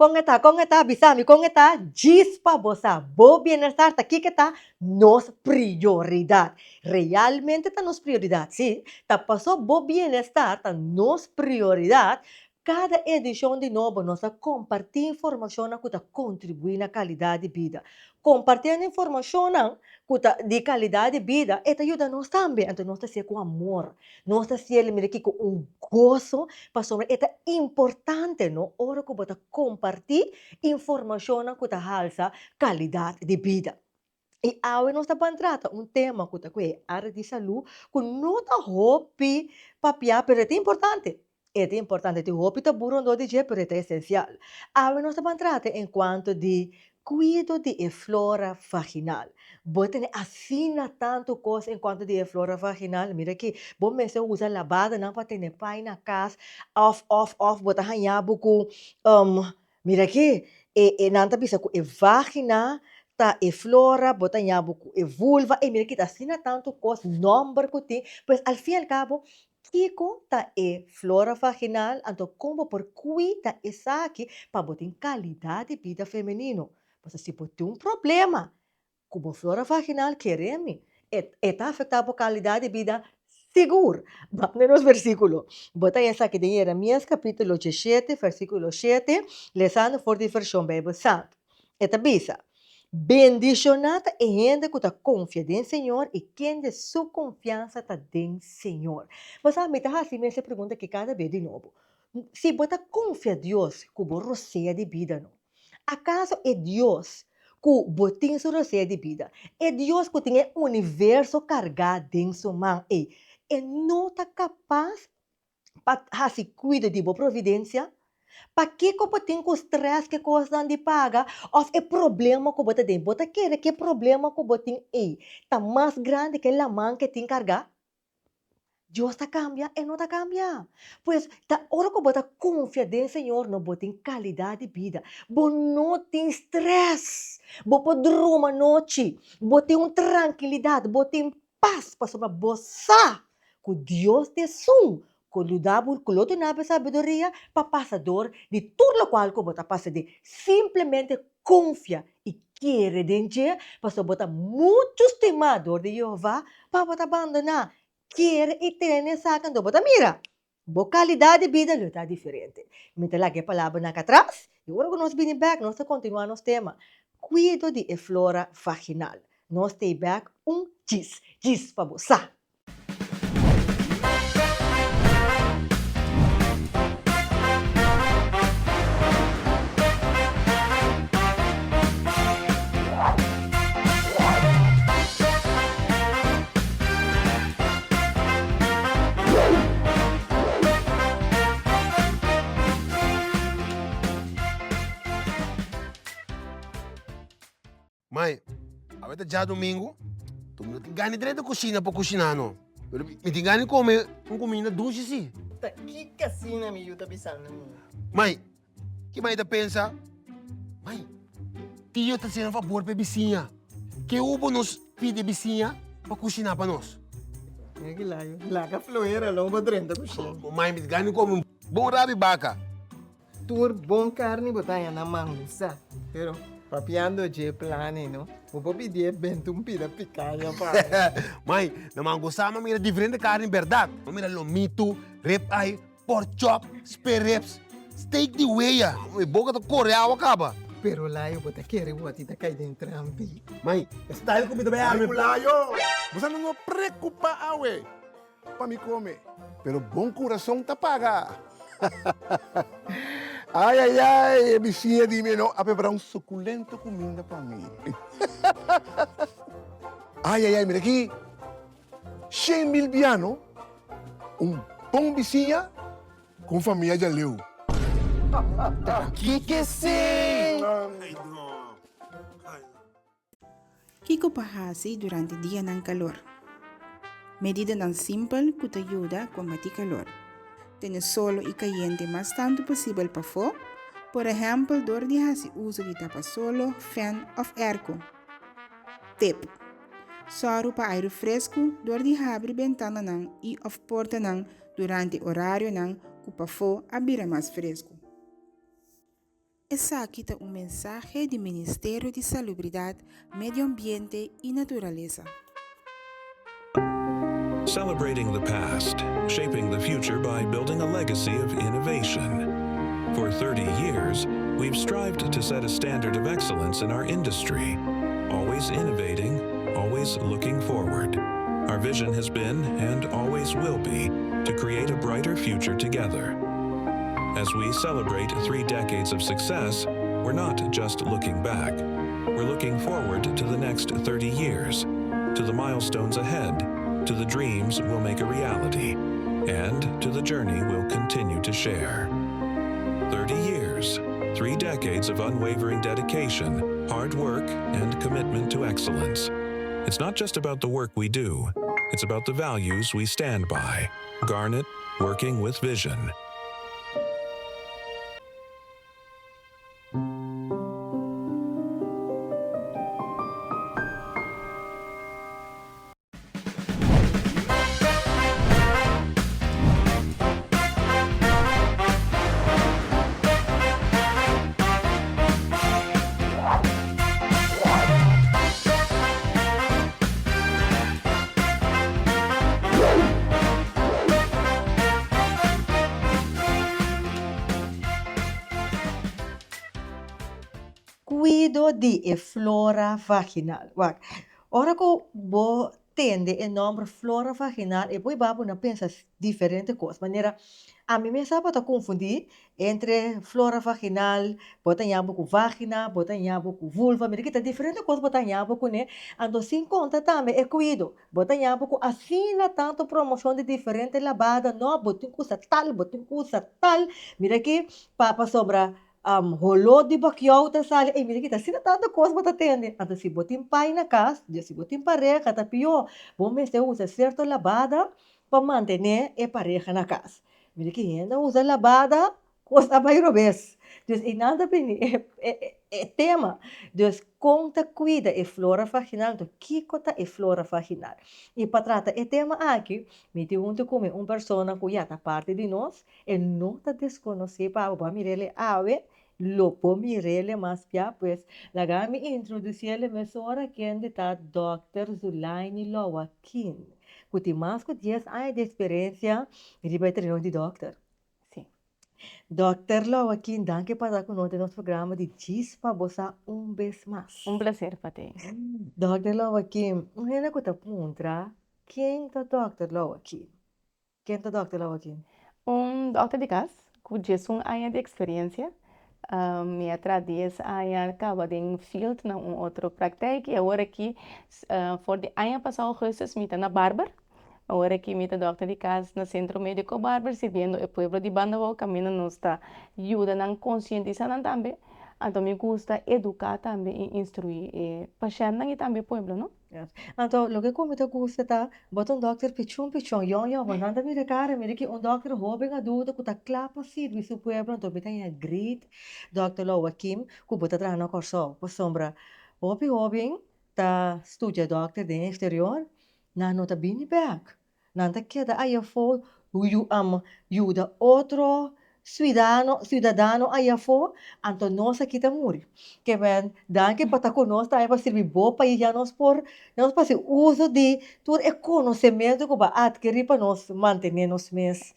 Kon e ta? Kon e ta? Bisa mi kon e ta? Djis pa bo sa, bo bienestar ta kiko ta? Nos prioridat. Realmente ta nos prioridat, sí. Ta paso bo bienestar ta nos prioridat, kada edishon di nobo nos ta kompartí informashonnan ku ta kontribuí na kalidat di bida. Kompartiendo informashonnan ku ta di kalidat di bida, e ta yuda nos tambe. Anto nos ta hasié ku amor. Nos ta hasié mira aki ku un goso, pasobra e ta importante no ora ku bo ta kompartí informashonnan ku ta halsa kalidat di bida. I awe nos ta ban trata un tema ku ta ku e área di salú ku no ta hopi papiá pero e ta importante. E ta importante, tin hopi tabú rondó di dje pero e ta esensial. Awe nos ta ban trata en kuanto di kuido di e flora vaginal. Bo tene asina tantu kos en kuanto di e flora vaginal, mira aki, bo mester usa labadanan pa tene pai na kas òf òf òf bo ta haña bo ku Mira aki, e e nan ta bisa ku e vagina ta e flora, bo ta ña bo ku e vulva, ey mira aki ta asina tantu kos, nòmber ku tin, pues al fin al kabo kiko ta e flora vaginal, anto kon bo por kuida esaki pa bo tin kalidat di bida femenino, pasobra si bo tin un problema Ku bo flora vaginal kere mi, e e ta afektá bo kalidat di bida sigur. Bak na nos versíkulo. Bo ta esaki den Jeremías kapítulo diesshete, versíkulo shete, lesando for di Vershon Beibel Santu. E ta bisa, Bendishoná ta e hende ku ta konfia den Señor i kende su konfiansa ta den Señor. Bo sa, mi ta hasi mes e pregunta aki kada bes di nobo. Si bo ta konfia Dios ku bo rosea di bida no, Akaso e Dios ku bo tin su rosea di bida, e Dios ku tin e universo kargá den su man ei, e no ta kapas pa hasi kuido di bo providensia? Pakiko bo tin ku strès ku e kosnan di paga òf e problema ku bo ta den? Bo ta kere ku e problema ku bo tin ei ta mas grandi ku e laman ku e tin kargá? Dios ta kambia? E no ta kambia. Pues, ta ora ku bo ta konfia den Señor no bo tin kalidat di bida. Bo no tin strès. Bo por druma nochi. Bo tin un trankilidat, bo tin pas pasobra bo sa ku Dios ta esun ku yuda bo, ku lo duna bo e sabiduria pa pasa dor di tur lokual ku bo ta pasa den. Simplemente konfia i kere den dje, pasobra bo ta muchu stimá dor di Jehová pa bo ta bandoná. Kere i tene esaki, anto bo ta mira, bo kalidat di bida lo ta diferente. Mi ta laga e palabranan aki atras, i ora ku nos bini bèk, nos ta kontinuá nos tema, Kuido di e flora vaginal. Nos ta bèk un djis, djis pa bo sa. Mai, awe ta djadumingu, tu mi no tin gana di drenta kushina pa kushiná no. Pero mi tin gana di kome un kuminda dushi si. Ta kiko asina mi yu ta bisando mi? Mai, ki mai ta pensa? Mai, tio ta hasiendo fabor pa e bisiña. Ke hubo nos pidi e bisiña pa kushiná pa nos? Mira ki layo, laga flohera lo bo drenta kushina. Mai, mi tin gana di kome un bon rabi baka. Tur bon carni bo ta haña na mangusa, pero papiando dje plani no, bo por pidi e benta un pida picaña pa mi. Mai, na mangusa mi a mira diferente carni berdad. Mi a mira lomitu, rib eye, pork chop, spare ribs, steak di weya. Mi boca ta core awa caba. Pero Layo, bo ta kere bo a ti ta cay den trampi. Mai, e style cu mi ta bay arma e. Mai cu Layo, bo sa no preocupa awe. Pa mi come. Pero bon curason ta paga. Ay ay ay e bisiña di mi no a prepara un suculento cuminda pa mi. Ay ay ay mira aki 100.000 biano un bon bisiña cu un famia djaleu. Ta kiko esey? Kiko pa hasi durante dianan kalor? Medidanan simpel ku ta yuda kombatí kalor. Tene solo i kayente mas tantu posibel pafó, por ehèmpel dor di hasi uso di tapasolo, fèn òf èrko. Tip, Sòru pa airu fresku dor di habri bentananan i òf portanan durante orarionan ku pafó a bira mas fresku. Esaki ta un mensahe di Ministerio di Salubridat, Medio Ambiente y Naturalesa. Celebrating the past, shaping the future by building a legacy of innovation. For 30 years, we've strived to set a standard of excellence in our industry, always innovating, always looking forward. Our vision has been, and always will be, to create a brighter future together. As we celebrate three decades of success, we're not just looking back. We're looking forward to the next 30 years, to the milestones ahead, to the dreams we'll make a reality, and to the journey we'll continue to share. 30 years, three decades of unwavering dedication, hard work, and commitment to excellence. It's not just about the work we do, it's about the values we stand by. Garnet, working with vision. Kuido di e flora vaginal. Wak, ora ku bo tende e nòmber flora vaginal e por hiba bo na pensa diferente kos. Manera, ami mes tabata konfundí entre flora vaginal, bo ta ña bo ku vagina, bo ta ña bo ku vulva, mira kita diferente kos bo ta ña bo kuné. Anto sin konta tambe e kuido, bo ta ña bo ku asina tantu promoshon di diferente labada, no, bo tin ku usa tal, bo tin ku usa tal, mira aki pa pasobra holó di bakiou ta sali, ey mira kita asina tantu kos bo ta tende. Anto si bo tin pai na kas, si bo tin pareha ta pió, bo mester usa sierto labada pa mantené e pareha na kas. Mira ki hende a usa labada, kos a bai robes. Dus einan ta bini e tema. Dus kon ta kuida e flora vaginal, anto kiko ta e flora vaginal? I pa trata e tema aki, mi tin huntu ku mi un persona ku ya ta parti di nos, e no ta deskonosé pa bo, bo a mir'el awe, lo por mir'el mas bia, pues laga mi introdusiel mesora kende ta Dòkter Zulaini Loaquin, ku tin mas ku dies aña di eksperensia riba e tereno di dòkter. Sí. Dòkter Loaquin, danki pa ta ku nos den nos programa di Djis pa Bo Sa un bes mas. Un plaser pa te. Dòkter Loaquin, un hende ku ta puntra, ken ta Dòkter Loaquin? Ken ta dòkter awoki? Un dòkter di kas ku diesun aña di eksperensia. Mi a traha dies aña kaba den field na un otro praktijk i awor aki for di aña pasá ougùstus mi ta na Barber. Awor aki mi ta dòkter di kas na Sentro Médiko Barber sirbiendo e pueblo di Bandabou kaminda nos ta yuda nan konsientisá nan tambe. Anto mi gusta eduká tambe i instruí e pashèntnan i tambe e pueblo no. Anto loke ku mi ta gusta ta bo ta un dòkter pichun pichon, yòn yòn, bo nan ta mira kara, mira ki un dòkter hóben adulto ku ta kla pa sirbi su pueblo, anto mi ta haña great dòkter Loakim ku bo ta traha na Kòrsou, pasobra hopi hóben ta studia dòkter den eksterior, nan no ta bini bèk. Nan ta keda ayafó yuda otro suidano, siudadano ayafó, anto nos aki ta muri. Ke men, danki pa ta ku nos tambe pa sirbi bo pais, ya nos por, ya nos por hasi uso di tur e konosementu ku bo a atkerí pa nos mantené nos mes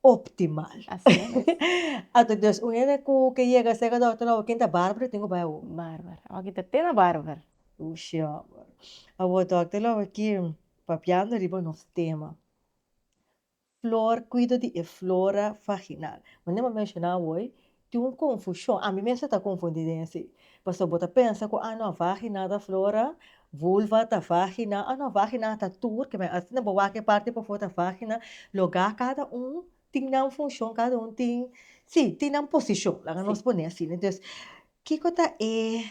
optimal. Así es. Anto dus un hende ku ke yega serka dòkter awo ken ta Bárbara tin ku bai awo? Bárbara, awor ki ta te na Bárbara. Ushi hòmber. Awor dòkter lo aki. Papiando riba nos tema, flor, kuido di e flora vaginal. Manera bo a menshoná awor, tin un konfushon, ami mes ta konfundí den esei, pasobra bo ta pensa ku ah no, vagina ta flora, vulva ta vagina, ah no, vagina ta tur, ke men asina bo wak e parti pafó ta vagina, logá kada un tin nan funshon, kada un tin, sí, tin nan posishon, laga nos pone asina. Entonces, kiko ta e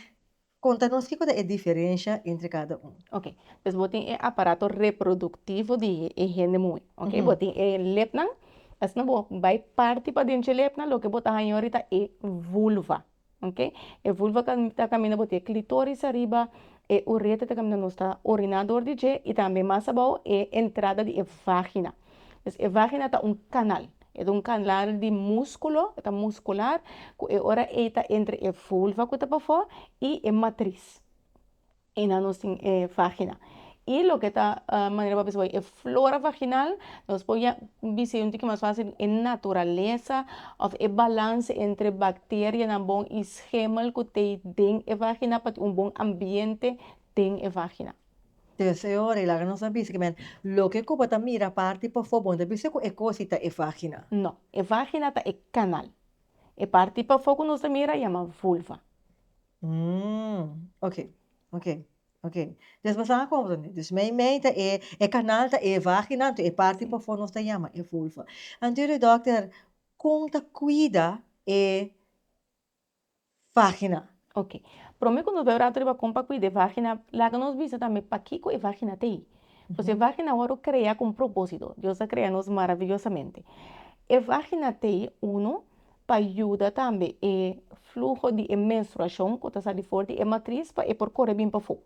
Konta nos kiko ta e diferensha entre kada un. Ok, pues bo tin e aparato reproduktivo di e hende muhé, ok, bo tin e lepnan, asina bo bai parti paden dje lepnan loke bo ta haña ori ta e vulva, ok, e vulva ta kaminda bo tin e klitoris ariba, e uretra ta kaminda nos ta oriná dor di dje i tambe mas abou e entrada di e vagina. Pues e vagina ta un kanal. E ta un kanal di múskulo, e ta muskular, ku e ora ei ta entre e vulva ku ta pafó i e matris. Einan nos tin e vagina. I loke ta manera pa bisa e flora vaginal, nos por bisa un tiki mas fásil e naturalesa òf e balanse entre bakterianan bon i schimmel ku t'ei den e vagina pa tin un bon ambiente den e vagina. Des e ora ei laga nos a bisa ki men loke ku bo ta mira parti pafó bo no ta bisa ku e kos ei ta e vagina. No, e vagina ta e kanal. E parti pafó ku nos ta mira yama vulva. Mm, ok, ok, ok. Des bo sa comprende. Dus mei mei ta e, e kanal ta e vagina, anto e parti pafó nos ta yama e vulva. Anto e dokter, kon ta kuida e vagina? Ok. Prome ku nos bai rato riba kon pa kuida e vagina, laga nos bisa tambe pakiko e vagina ta ei. Pasobra e vagina a wòrdu krea ku un propósito. Dios a krea nos maraviyosamente. E vagina ta ei, uno, pa yuda tambe e fluho di e menstruashon ku ta sali for di e matris pa e por kore bin pafó.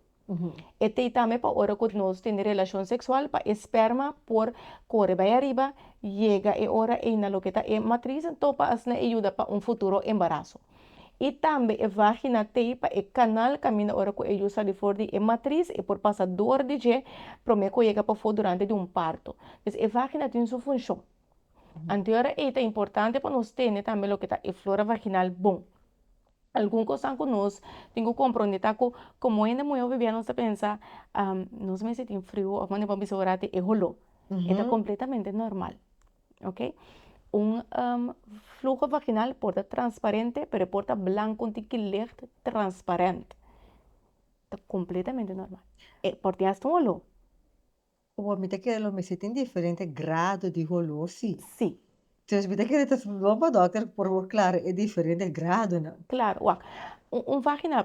E t'ei tambe pa ora ku nos tene relashon seksual pa e sperma por kore bai ariba yega e ora ei na loke ta e matris anto pa asina e yuda pa un futuro embaraso. I tambe e vagina t'ei pa e kanal kaminda ora ku e yu sali for di e matris e por pasa dor di dje promé ku yega pafó durante di un parto. Pues e vagina tin su funshon. Anto e ora ei ta importante pa nos tene tambe loke ta e flora vaginal bon. Algun kosnan ku nos tin ku komprondé ta ku komo hende muhé hopi bia nos ta pensa nos mester tin friu òf manera bo a bisa ora te e holó. E ta kompletamente normal, oke. Un fluho vaginal por ta transparente pero e por ta blanku un tiki licht transparent. Ta kompletamente normal. E por tin asta un holó. Awor mi ta kere lo mester tin diferente grado di holó si. Si. Entonces mi ta kere ta bon pa dokter por por klara e diferente gradonan. Klaro, wak. Un vagina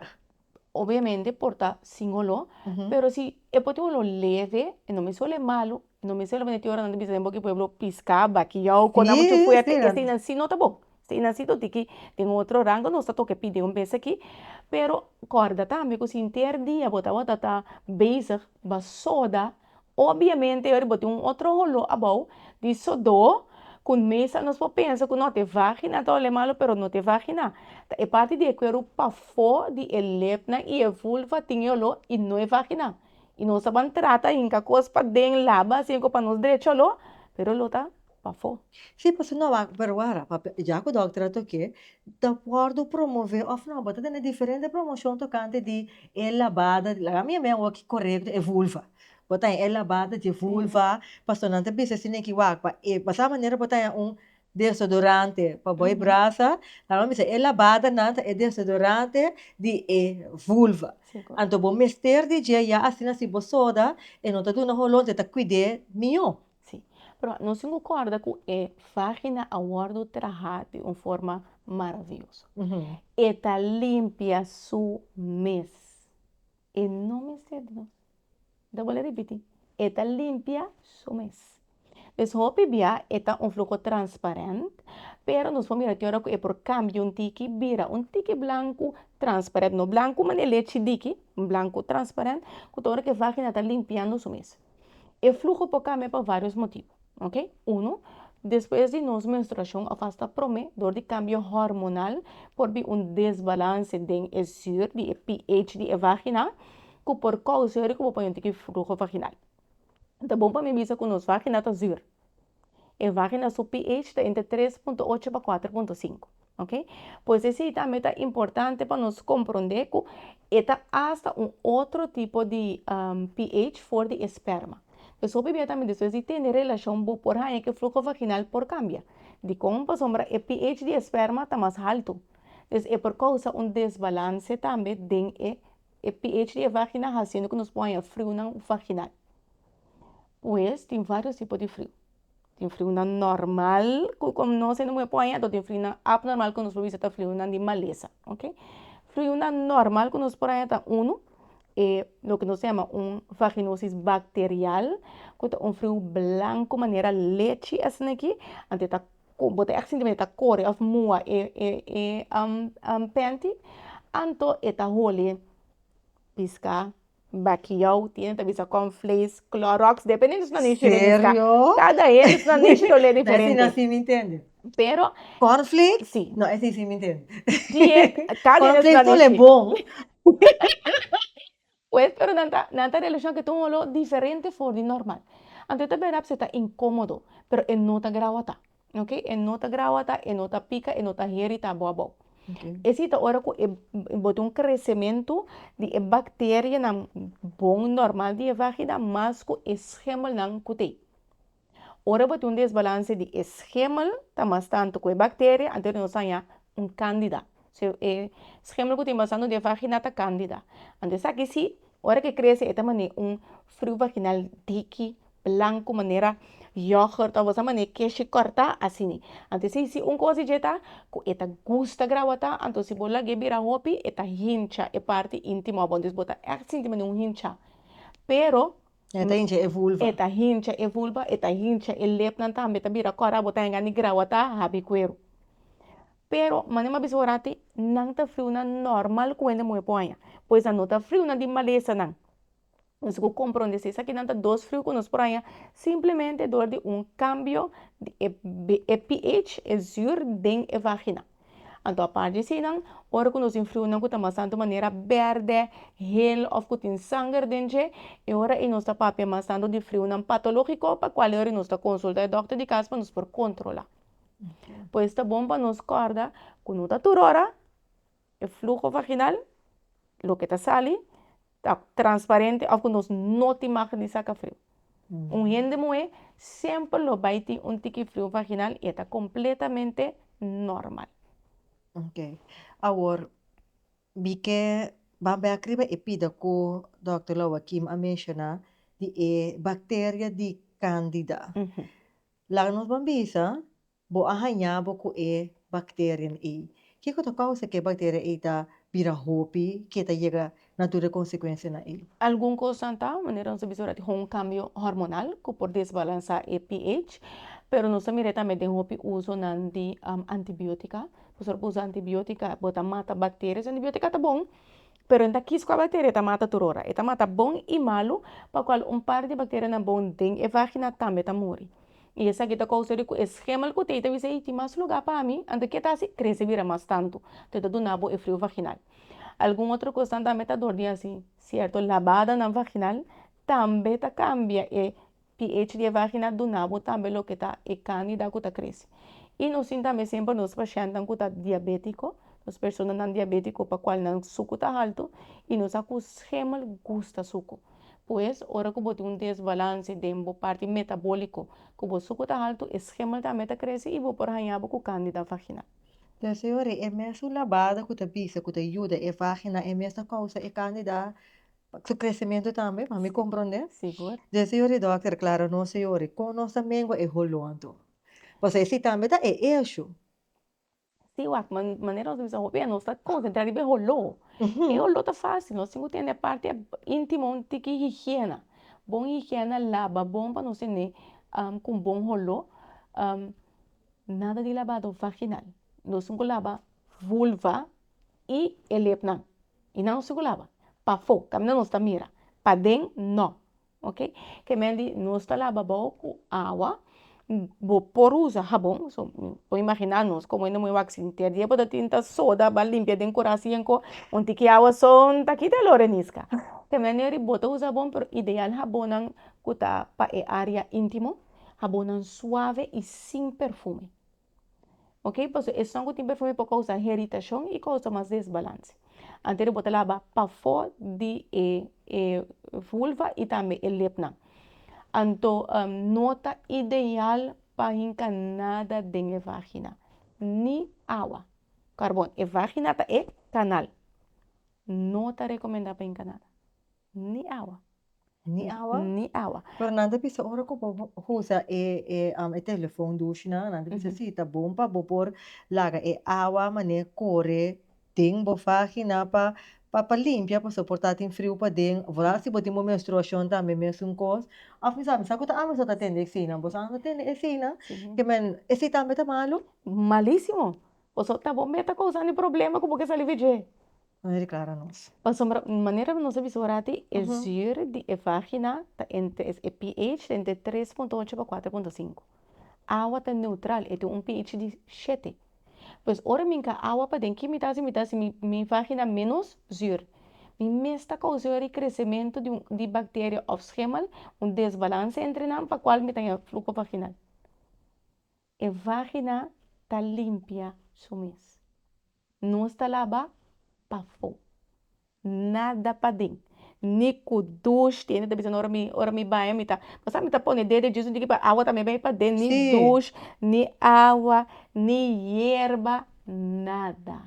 obviamente por ta sin holó, pero si e por tin un holó leve, e no mester holé malu, e no mester holé tin ora nan ta bisa den boki pueblo piská, bakiyou, kona muchu fuerte, eseinan si no ta bon. Eseinan si ta tiki den otro rango nos ta toka pidi un bes aki, pero kòrda tambe ku si henter dia bo tabata ta bezig Ba soda, obviamente ora bo tin un otro holó abou di sodó ku mesa nos por pensa ku no ta e vagina ta olé malu pero no ta e vagina, ta e parti di e kueru pafó di e lepnan i e vulva tin e oló i no e vagina. I nos ta ban trata hinka kos paden laba asina ku pa nos drecha oló pero oló ta pafó. Sí, pasobra no wak, pero wara, papia, ya ku dòkter a tok'é, ta wòrdu promové òf no? Bo ta tene diferente promoshon tokante di e labada, laga mi yam'é awor ki korekto, e vulva. Bo ta haña e labada di e vulva, pasobra nan ta bisa asina ki wak, pa e pasá manera bo ta haña un desodorante pa bo e brasa, laga mi bisa e labadanan ta e desodorante di e vulva. Anto bo mester di dje ya asina si bo soda e no ta duna holó, e ta kuid'é mihó. Sí, pero nos tin ku kòrda ku e vagina a wòrdu trahá di un forma maravioso. E ta limpia su mes. E no mester di nos. Mi ta bolbe ripití, e ta limpia su mes. Pues hopi bia e ta un fluho transparent, pero nos por mira tin ora ku e por kambia un tiki bira un tiki blanku transparent, no blanku manera lechi diki, un blanku transparent, ku ta ora ku e vagina ta limpiando su mes. E fluho por kambia pa varios motibu, ok. Uno, despues di nos menstruashon òf asta promé, dor di kambio hormonal por bin un desbalanse den e zuur di e pH di e vagina ku por kousa yori ku bo pone un tiki fluho vaginal. Ta bon pa mi bisa ku nos vagina ta zuur. E vagina su pH ta entre 3.8 pa 4.5, ok. Pues esei tambe ta importante pa nos komprondé ku e ta asta un otro tipo di pH for di e sperma. Pues hopi bia tambe despues di tene relashon bo por haña ku e fluho vaginal por kambia. Dikon? Pasobra e pH di e sperma ta mas haltu. Pues e por kousa un desbalanse tambe den e pH di e vagina hasiendo ku nos por haña friunan vaginal. Pues tin varios tipo di friu. Tin friunan normal ku komo nos hende muhé por haña, anto tin friunan abnormal ku nos por bisa ta friunan di malesa, ok. Friunan normal ku nos por haña ta unu, e loke nos ta yama un vaginosis bacterial, ku ta un friu blanku manera lechi asina aki, anto e ta bo ta ègt sinti manera e ta kore òf mua e e panty, anto e ta hole piská. Bakiyou, tin hende ta bisa cornflakes, Clorox, depende di su nanishi Reniska. Serio? Kada hende su nanishi ta olé No, diferente. esei no si mi intende. Pero. Cornflakes? Si. No, esei si mi intende. Tin, kada hende su Cornflakes ta olé nanishi. bon. Pues, pero nan ta, nan ta relashoná ku e ta un oló diferente for di normal. Anto e ta bèrdat si e ta inkómodo, pero e no ta grawatá. Ok, e no ta grawatá, e no ta pika, e no ta heritá bo abou. Esei ta ora ku e bo tin un kresementu di e bakterianan bon normal di e vagina mas ku e schemelnan ku t'ei. Ora bo tin un desbalanse di e schemel ta mas tantu ku e bakteria, anto nos haña un kandida. So e schemel ku tin pasando den e vagina ta kandida. Anto esaki si, ora ku e krese e ta manera un friu vaginal diki, blanku manera yoghurt òf bo sa manera keshi kòrtá asina. Anto esei si un kos di dje ta ku e ta gusta grawatá, anto si bo lag'é bira hopi e ta hincha e parti íntimo abou, dus bo ta ègt sinti manera un hincha. Pero E ta hincha e vulva. E ta hincha e vulva, e ta hincha e lepnan tambe ta bira kòrá, bo ta hengá ni grawatá habi kueru. Pero, manera mi a bisa ora ti, nan ta friunan normal ku hende muhé por haña. Pues nan no ta friunan di malesanan. Nos ku komprondé si esakinan ta dos friu ku nos por haña simplemente dor di un kambio di e e pH, e zuur den e vagina. Anto apart di eseinan, ora ku nos tin friunan ku ta mas tantu manera bèrdè, hel òf ku tin sanger den dje, e ora ei nos ta papia mas tantu di friunan patológiko pa kual e ora nos ta konsultá e dòkter di kas pa nos por kontrolá. Pues ta bon pa nos kòrda ku no ta tur ora e fluho vaginal, loke ta sali, ta transparente òf ku nos no tin mag di saka friu. Un hende muhé semper lo bai tin un tiki friu vaginal i e ta kompletamente normal. Ok. Awor, mi ke ban bek riba e pida ku dòkter Loakim a menshoná di e bakteria di kandida. Laga nos ban bisa Bo a haña bo ku e bakterianan ei. Kiko ta kousa ku e bakteria ei ta bira hopi, ke ta yega na tur e konsekuensianan ei? Algun kosnan ta, manera nos a bisa ora, tin un kambio hormonal ku por desbalansá e pH, pero nos ta mira tambe den hopi usonan di antibiotika. Pasobra bo usa antibiotika bo ta mata bakteria. Antibiotika ta bon, pero e no ta kis kua bakteria e ta mata tur ora. E ta mata bon i malu, pa kual un par di bakterianan bon den e vagina tambe ta muri. I esaki ta kousa di ku e schemel ku tei ta bisa, Ei, tin mas lugá pa mi. Anto ke ta hasi? Krese bira mas tantu. Anto e ta duna bo e friu vaginal. Algun otro kosnan tambe ta dor di hasi sierto labadanan vaginal tambe ta kambia e pH di e vagina duna bo tambe loke ta e kandida ku ta krese. I nos tin tambe semper nos pashèntnan ku ta diabétiko, nos personanan diabétiko pa kual nan suku ta haltu i nos sa ku schemel gusta suku. Pues, ora ku bo tin un desbalanse den bo parti metabóliko, ku bo suku ta haltu, e schemel tambe ta krese i bo por haña bo ku kandida vaginal. Tercero, e mesun labada ku ta bisa ku ta yuda e vagina, e mes ta kousa e kandida su kresementu tambe, pa mi komprondé. Sigur. Tercero, dòkter, klaro nos señor, kon nos ta mengua e holó anto? Pasobra esei tambe ta e eshu. Sí, wak, manera nos ta bisa hopi nos ta konsentrá riba e holó. E holó ta fásil, nos tin ku tene parti íntimo un tiki higiena. Bon higiena, laba bon pa nos tene ku un bon holó. Nada di labado vaginal. Nos tin ku laba vulva i e lepnan. I nan nos tin ku laba. Pafó, kaminda nos ta mira. Paden, nò. Ok, ke men di nos ta laba bou ku awa, bo por usa habon, so bo imagina nos komo hende muhé wak sinti dia bo ta tin ta soda ba limpia den kura si enko un tiki awa so ta kita e loreniska. Ke men di bo ta usa habon pero ideal habonnan ku ta pa e area intimo, habonnan suave i sin perfume. Ok, pasobra esun ku tin perfume por kousa heritashon i kousa mas desbalanse. Antes bo ta laba pafó di e e vulva i tambe e lepnan. Anto no ta ideal pa hinka nada den e vagina, ni awa. Karbon, e vagina ta e kanal. No ta rekomendá pa hinka nada, ni awa. Ni awa? Ni awa. Pero nan ta bisa ora ku bo usa e e e telefon dushinan, nan ta bisa si ta bon pa bo por laga e awa manera kore den bo vagina pa pa limpia pasobra por ta tin friu paden, vooral si bo tin bo menstruashon tambe mesun kos. Òf mi sa, mi sa ku ta ami so ta tende eseinan, bo sa no tende eseinan? Ke men esei tambe ta malu? Malisimo. Pasobra ta bo meta kousando e problema ku bo ke sali for dje. Mane di klara nos. Pasobra manera nos a bisa ora ati e zuur di e vagina ta entre e pH ta entre 3.8 pa 4.5. Awa ta neutral, e tin un pH di shete. Pues ora mi hinka awa paden ki mi ta hasi? Mi ta hasi mi vagina menos zuur. Mi mes ta kousa ora e kresementu di un di bakteria òf schimmel, un desbalanse entre nan pa kual mi ta haña fluho vaginal. E vagina ta limpia su mes. Nos ta laba pafó, nada paden. Ni ku dush, tin hende ta bisa ora mi ora mi baña mi ta, bo sa mi ta pone dede djis un tiki pa awa tambe bai paden, ni dush, ni awa, ni yerba, nada.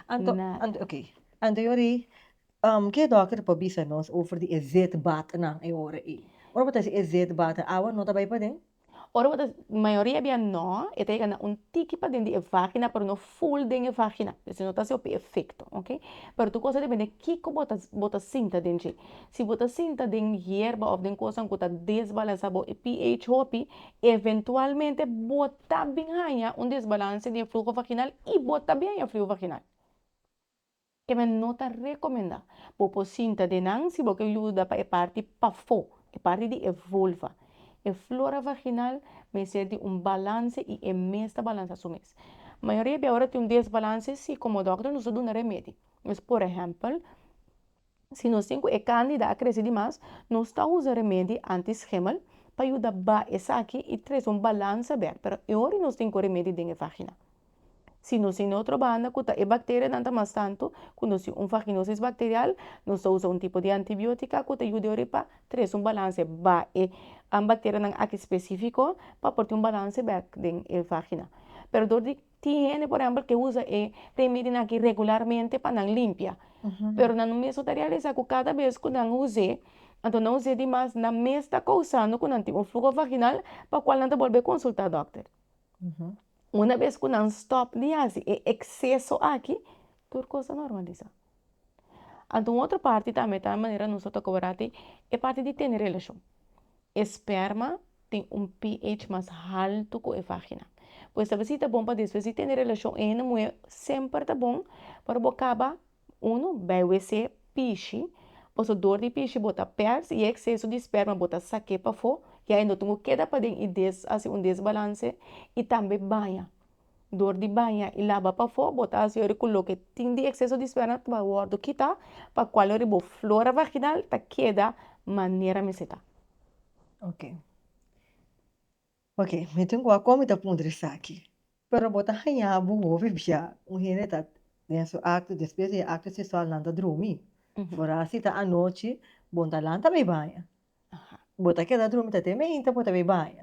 Anto, Nada. anto, oké. Anto yori, ke dòkter por bisa nos over di e zetbatnan e ora ei? Ora bo ta hasi e zetbatnan, awa no ta bai paden? Ora bo ta, mayoria bia no, e ta yega na un tiki paden di e vagina, pero no ful den e vagina. Esei no ta hasi hopi efekto, oké. Pero tur kos ta depende kiko bo ta bo ta sinta den dje. Si bo ta sinta den yerba òf den kosnan ku ta desbalansá bo pH hopi, eventualmente bo ta bin haña un desbalanse di e fluho vaginal i bo ta bin haña fluho vaginal. Keme no ta rekomendá. Bo por sinta den nan si bo ke yuda pa e parti pafó, e parti di e vulva. E flora vaginal mester di un balanse i e mes ta balansá su mes. Mayoria bia ora tin un desbalanse si komo dòkter nos ta duna remedi. Pues por ehèmpel. Si nos tin ku e kandida a krese di mas, nos ta usa remedi anti-schimmel pa yuda ba esaki i trese un balansa bèk, pero e ora nos tin ku remedi den e vagina. Si nos tin otro banda ku ta e bakterianan ta mas tantu, ku nos tin un vaginosis bakterial, nos ta usa un tipo di antibiotika ku ta yuda e ora pa trese un balanse ba e bakterianan aki spesifiko pa por tin un balanse bèk den e vagina. Pero dor di Tin hende, por ehempel, ke usa e remedinan aki regularmente pa nan limpia, pero nan no mes no ta realisa ku kada bes ku nan us'é, anto nan us'é dimas, nan mes ta kousando ku nan tin un fluho vaginal pa kual nan ta bolbe konsultá dòkter. Una bes ku nan stòp di hasi e ekseso aki, tur kos ta normalisá. Anto un otro parti tambe ta manera nos a toka wor ati, e parti di tene relashon. E sperma tin un pH mas haltu ku e vagina. Pues ta besi ta bon pa despues di tene relashon e hende muhé semper ta bon para bo kaba unu bai wc pishi, pasobra dor di pishi bo ta pèrs i e ekseso di sperma bo ta sak'é pafó ya e no tin ku keda paden i des hasi un desbalanse i tambe baña. Dor di baña i laba pafó bo ta hasi ora ku loke tin di ekseso di sperma ta wòrdu kitá pa kual ora bo flora vaginal ta keda manera mester ta. Ok. Ok, mi tin ku a kon mi ta puntra esaki. Pero bo ta haña bo hopi bia un hende ta den su akto, despues di e akto seksual nan ta drumi. Foral si ta anochi, bo no ta lanta bai baña. Bo ta keda drumi ta te meinta bo ta bai baña.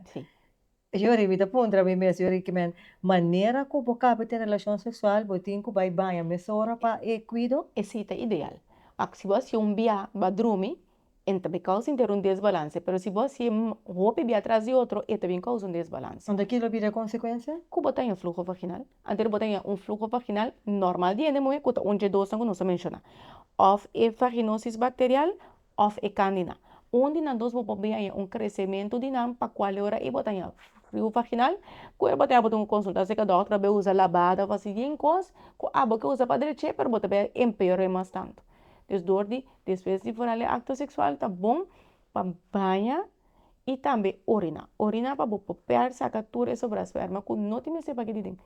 Yori, mi ta puntra mi mes, yori, ki men manera ku bo kaba tin relashon seksual bo tin ku bai baña mesora pa e kuido? Esei ta ideal. Wak, si bo hasi un bia bo a drumi, e ta bin kousa inter un desbalanse, pero si bo hasi hopi bia tras di otro, e ta bin kousa un desbalanse. Anto kilo bira e konsekuensia? Ku bo ta haña fluho vaginal. Antes bo ta haña un fluho vaginal normal di hende muhé ku ta un dje dosnan ku nos a menshoná. Òf e vaginosis bakterial òf e kandina. Un di nan dos bo por bin haña un kresementu di nan pa kual ora ei bo ta haña fluho vaginal, ku ora bo ta haña bo tin ku konsultá serka dòkter abo usa labada òf hasi yen kos ku abo ke usa pa drech'é pero bo ta bin empeor'é mas tantu. Dus dor di despues di foral e akto seksual ta bon pa baña i tambe oriná. Oriná pa bo por pèr saka tur e sobrá sperma ku no tin mester pa keda den.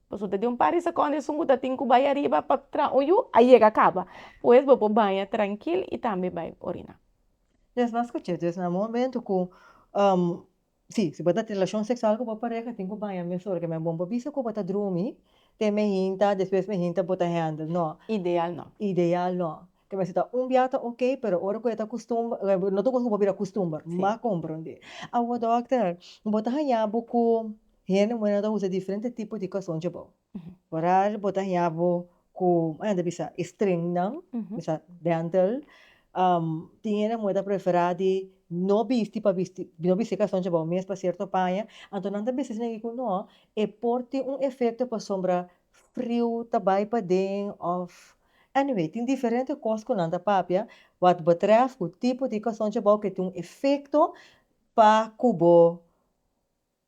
Pasobra ta den un par di sekondo esun ku ta tin ku bai ariba pa traha un yu a yega kaba. Pues bo por baña trankil i tambe bai oriná. Des mas ku dje, des na momento ku si, si bo ta tin relashon seksual ku bo pareha tin ku baña mesora ke men bon bo bisa ku bo ta drumi te mehinta despues mehinta bo ta handle, no. Ideal no. Ideal no. Ke men si ta un bia ta ok pero ora ku e ta kustumber no ta ku bo bira kustumber, m'a komprondé. Awor dòkter, bo ta haña bo ku Hende muhé ta usa diferente tipo di kosonchi abou. Foral bo ta haña bo ku nan ta bisa e stringnan, bisa dental. Tin hende muhé ta preferá di no bisti pa bisti, no bisti e kosonchi abou mes pa sierto paña. Anto nan ta bisa esei ku no, e por tin un efekto pasobra friu ta bai paden òf anyway tin diferente kos ku nan ta papia wat betrèf ku tipo di kosonchi abou ke tin un efekto pa ku bo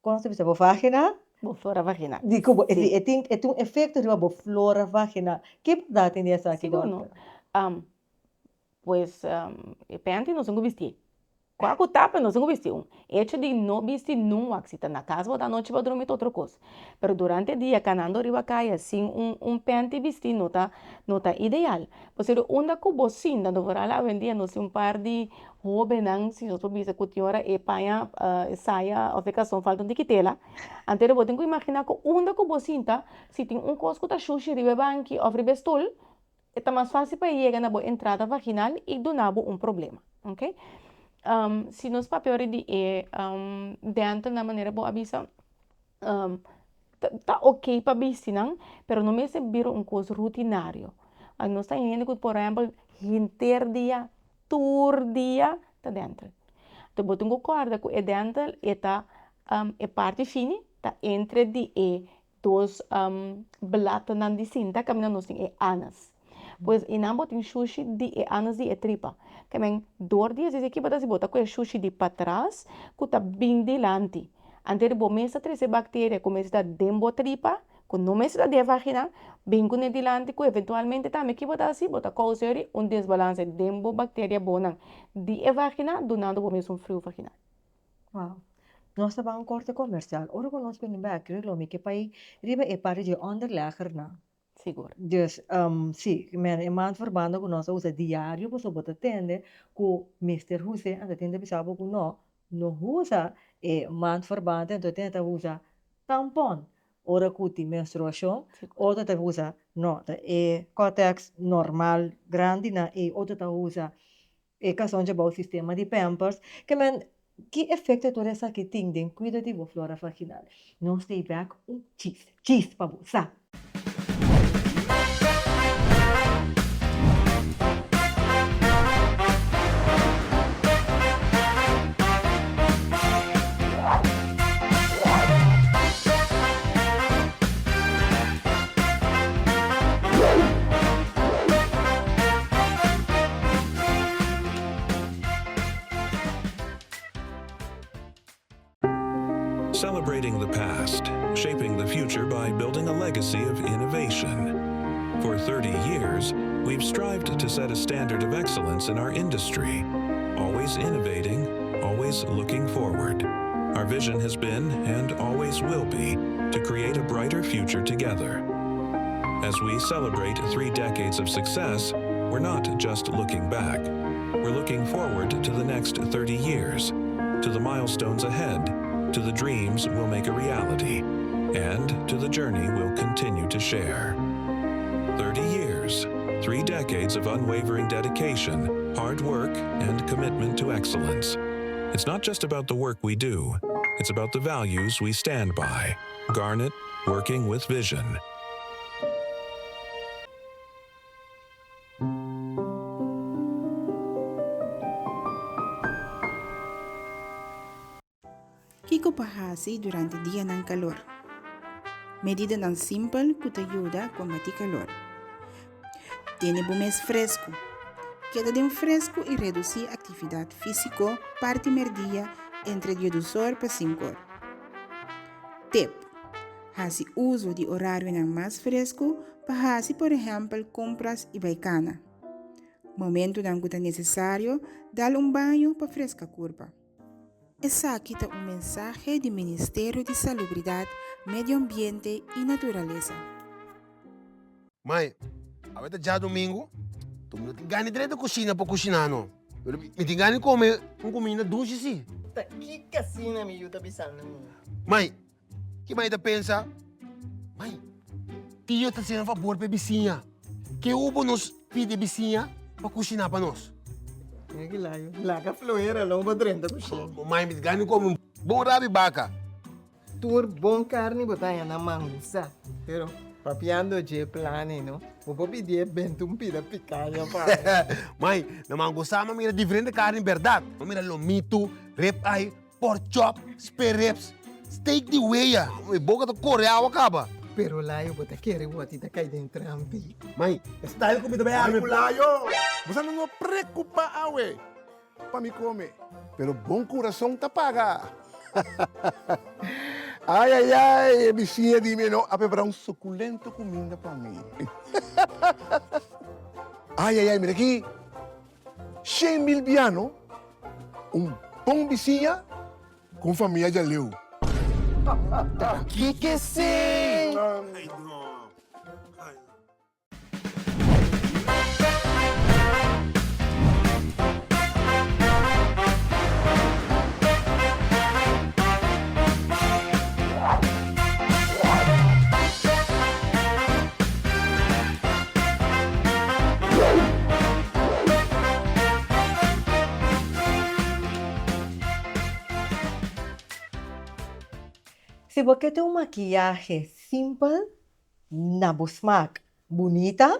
Kon nos ta bisa bo vagina? Bo flora vaginal. Di ku bo, e tin e tin un efekto riba bo flora vaginal. Ki bèrdat tin di esaki, Sigur no. dòkter? Pues e pènti nos tin ku bistié. Kua ku ta, pero nos tin ku bisti un. Echo di no bisti nun wak, si ta na kas bo ta anochi bo drumi ta otro kos. Pero durante dia kanando riba kaya sin un un pènti bisti no ta no ta ideal. Pasobra unda ku bo sinta, anto foral awendia nos tin un par di hóbennan, si nos por bisa ku tin ora e paña e saya òf e kason falta un tiki tela. Anto bo tin ku imaginá ku unda ku bo sinta, si tin un kos ku ta shushi riba e banki òf riba e stul, E ta mas fásil pa e yega na bo entrada vaginal i duna bo un problema. Ok. Si nos papia ora di e dental na manera bo a bisa, ta ok pa bisti nan, pero no mester bira un kos rutinario. Nos ta hende ku por ehèmpel henter dia, tur dia ta dental. Enton bo tin ku kòrda ku e dental e ta e parti fini ta entre di e Dos blatonan di sinta kaminda nos tin e anas. Pues einan bo tin shushi di e anas di e tripa. Kemen dor di esei ki bo ta hasi bo ta kohe shushi di patras ku ta bin dilanti. Anto bo mes ta trese bakteria ku mester ta den bo tripa ku no mester ta den e vagina bin kuné dilanti ku eventualmente tambe ki bo ta hasi bo ta kousa yori un desbalanse den bo bakteria bonan di e vagina dunando bo mes un friu vaginal. Wow. Nos ta ban un korte komersial. Ora ku nos bini bèk, lo mi ke pai riba e parti dje onderleggernan. Sigur. Dus, si, men e maandverbanden ku nos a usa diario pasobra bo ta tende ku mester hus'é, anto tin ta bisa bo ku no, no usa e maandverband, anto tin ta usa tampon ora ku tin menstruashon, otro ta usa, no, ta e kòtèks normal grandinan ei, otro ta usa E kason dje bou sistema di pampers, ke men ki efekto tur esaki tin den kuido di bo flora vaginal? Nos ta bek un chis, chis pa bo sa! Celebrating the past, shaping the future by building a legacy of innovation. For 30 years, we've strived to set a standard of excellence in our industry, always innovating, always looking forward. Our vision has been, and always will be, to create a brighter future together. As we celebrate three decades of success, we're not just looking back. We're looking forward to the next 30 years, to the milestones ahead, to the dreams we'll make a reality, and to the journey we'll continue to share. 30 years, three decades of unwavering dedication, hard work, and commitment to excellence. It's not just about the work we do, it's about the values we stand by. Garnet, working with vision. Kiko pa hasi durante dianan kalor? Medidanan simpel ku ta yuda kombatí kalor. Tene bo mes fresku. Keda den fresku i redusí aktividat físiko parti merdia entre diedusor pa sinkor. Tip, Hasi uso di orarionan mas fresku pa hasi por ehèmpel kompras i bai kana. Momentunan ku ta nesesario, dal un baño pa freska kurpa. Esaki ta un mensahe di Ministerio di Salubridat, Medio Ambiente i Naturalesa. Mai, awe ta djadumingu, tu mi no tin gana di drenta kushina pa kushiná no. Pero mi tin gana di kome un kuminda dushi si. Ta kiko asina mi yu ta bisando mi? Mai, Ki mai ta pensa? Mai, tio ta hasiendo fabor pa e bisiña. Ke hubo nos pidi e bisiña pa kushiná pa nos? Mira ki layo. Laga flohera lo bo drenta kushina. Mai, mi ta gana di kome un bon rabi baka. Tur bon karni bo ta haña na mangusa. Pero papiando dje plani no, bo por pidié benta un pida pikaña pa mi. Mai, na mangusa mi a mira diferente karni bèrdat. Mi a mira lomitu, rib eye, Pork chop, spare ribs, steak di wea. Mi boka ta kore awa kaba. Pero Layo bo ta kere wòti ta kai den trampi. Mai, e style ku mi ta bai arma e Layo, bo sa no preocupa awe pa mi come, pero bon curason ta paga. Ai ai ai, e bisiña di mi no a prepara un suculento cuminda pa mi. Ai ai ai, mira aki, 100,000 biano, un bon bisiña cu un famia djaleu. Ta kiko esey? Si bo ke tin un makiyahe simpel, Na bo smaak bunita,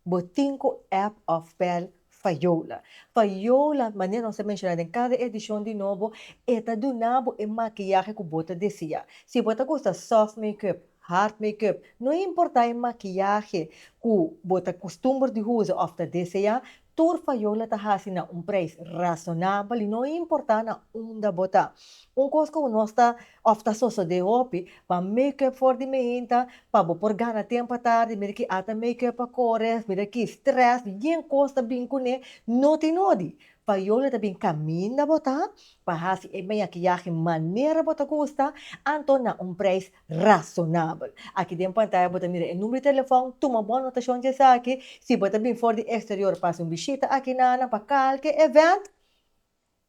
bo tin ku app òf bèl Fayola. Fayola, manera nos a menshoná den kada edishon di nobo, e ta duna bo e makiyahe ku bo ta deseá. Si bo ta gusta soft make-up, hard make-up, no importá e makiyahe ku bo ta kustumber di usa òf ta deseá, Tur Fayola ta hasi na un prijs rasonabel i no importá na unda bo ta. Un kos ku nos ta òf ta sosodé hopi, pa make-up for di meinta, pa bo por gana tempu atardi, mira ki ata make-up a kore, mira ki stress, yen kos ta bin kuné, no tin nodi. Fayola ta bin kaminda bo ta pa hasi e makiyahe manera bo ta gusta, anto na un prijs rasonabel. Aki den pantaya bo ta mira e number di telefòn, tuma bo anotashon di esaki, si bo ta bin for di eksterior pa hasi un bishita aki na pa kalke event,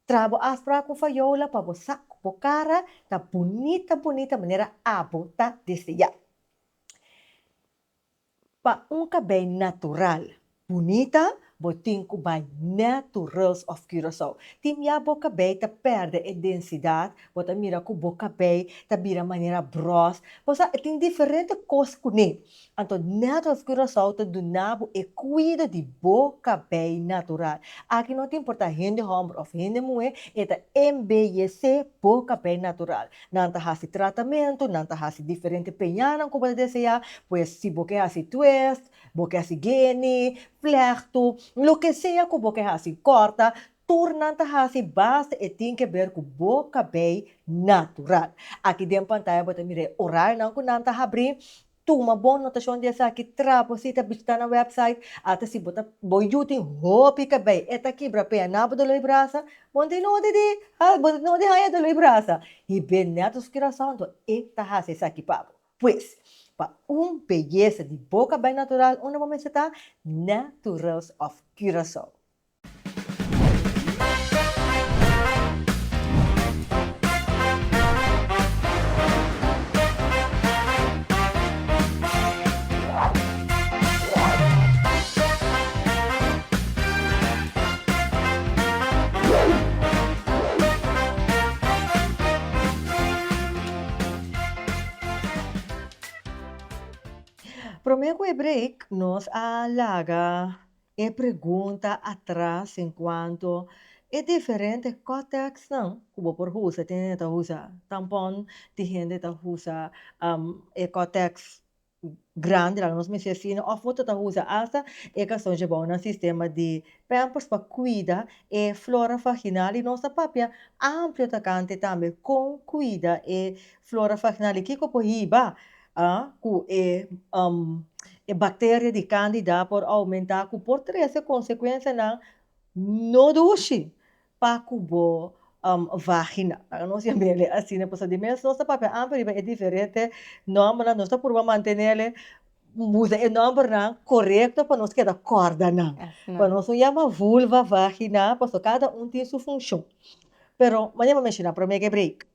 traha bo afsprak ku Fayola pa bo sa ku bo kara ta bunita bunita manera abo ta deseá. Pa un kabei natural bunita bo tin ku bai Naturals of Curaçao. Tin ya bo kabei ta pèrdè e densidat, bo ta mira ku bo kabei ta bira manera bròs. Bo sa e tin diferente kos kuné. Anto Naturals Curaçao ta duna bo e kuido di bo kabei natural. Aki no ta importá hende hòmber òf hende muhé, e ta embeyesé bo kabei natural. Nan ta hasi tratamentu, nan ta hasi diferente peñanan ku bo ta deseá, pues si bo ke hasi twist, bo ke hasi geni, flèktu, loke sea ku bo ke hasi, kòrta, tur nan ta hasi basta e tin ke ber ku bo kabei natural. Aki den pantaya bo ta mira e orarionan ku nan ta habrí. Tuma bon notashon di esaki, tra bo si ta bishita nan website, ata si bo ta bo yu tin hopi kabei e ta kibra pea na bo doló di brasa, bo no tin nodi di bo no tin nodi haña doló di brasa, hib'é nèt su kurason anto e ta hasi esaki pa bo. Pues, pa un beyesa di bo kabei natural unda bo mester ta? Naturals of Curaçao. Promé ku e break nos a laga E pregunta atras en cuanto e diferente kotexnan cu bo por usa, tin hende ta usa tampon, tin hende ta usa e kotex grandi laga nos mester asina, of otro ta usa hasta e cason dje bou nan sistema di pampers pa cuida e flora vaginal y nos ta papia amplio tocante tambe con cuida e flora vaginal y kico por hiba ku e e bakteria di kandida por oumentá ku por trese konsekuensianan no dushi pa ku bo vagina. Laga nos yam'el asina pasobra di mes nos ta papia amper riba e diferente nòmbernan, nos ta purba mantenel usa e nòmbernan korekto pa nos keda kòrda nan. Pa nos no yama vulva, vagina, pasobra kada un tin su funshon. Pero manera mi a menshoná promé ke break.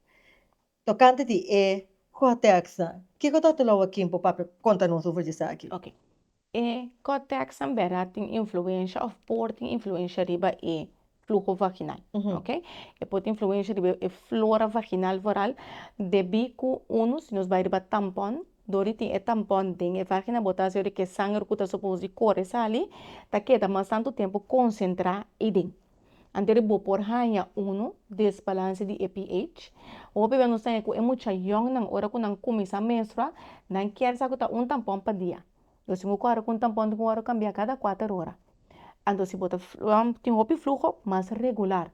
Tokante di e kòtèksnan, kiko Dòkter Louaquin por papia konta nos over di esaki? Ok. E kòtèksnan bèrdat tin influensha òf por tin influensha riba e fluho vaginal. Ok. E por tin influensha riba e flora vaginal vooral debí ku unu si nos bai riba tampòn, dor di tin e tampòn den e vagina bo ta hasi ora ku e sanger ku ta supos di kore sali ta keda mas tantu tempu konsentrá eiden. Anto bo por haña unu desbalanse di e pH. Hopi bes nos ta haña ku e mucha yòngnan ora ku nan kuminsá menstruá, nan kier sa ku ta un tampòn pa dia. Nos tin ku kòrda ku un tampòn tin ku wòrdu kambiá kada kuater ora. Anto si bo ta tin hopi fluho, mas regular.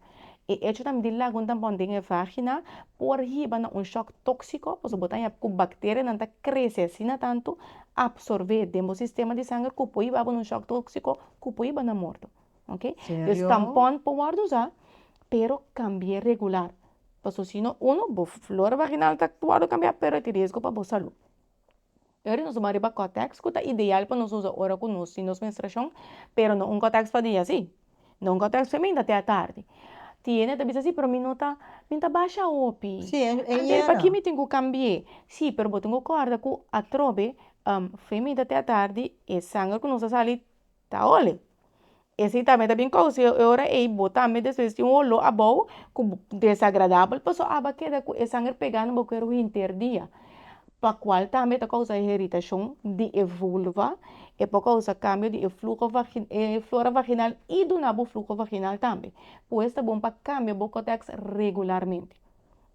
E echo tambe di laga un tampon den e vagina por hiba na un shòk tóksiko, pasobra bo ta haña ku bakterianan ta krese asina tantu, apsorbé den bo sistema di sanger ku por hiba bo na un shòk tóksiko ku por hiba na morto. Ok, dus Serio? tampon por wòrdu usá, pero kambi'é regular, pasobra si no, uno, bo flora vaginal ta wòrdu kambiá, pero e tin riesgo pa bo salú. Ora nos tuma riba kòtèks ku ta ideal pa nos usa ora ku nos tin nos menstruashon, pero no un kòtèks pa dia si, no un kòtèks pa minta te atardi. Tiene ta bisa si, pero mi no ta, mi ta basha hopi. Sí, e Antes yena. paki mi tin ku kambi'é? Sí, pero bo tin ku kòrda ku atrobe fe minta te atardi e sanger ku nos ta sali Ta hole. Esei tambe ta bin kousa e ora ei bo tambe despues tin un oló abou ku desagradabel paso aba keda ku e sanger pegá na bo kuerpo henter dia, pa kual tambe ta kousa iritashon di e vulva, e por kousa kambio di e fluho vagi e flora vaginal i duna bo fluho vaginal tambe. Pues ta bon pa kambia bo kotèks regularmente.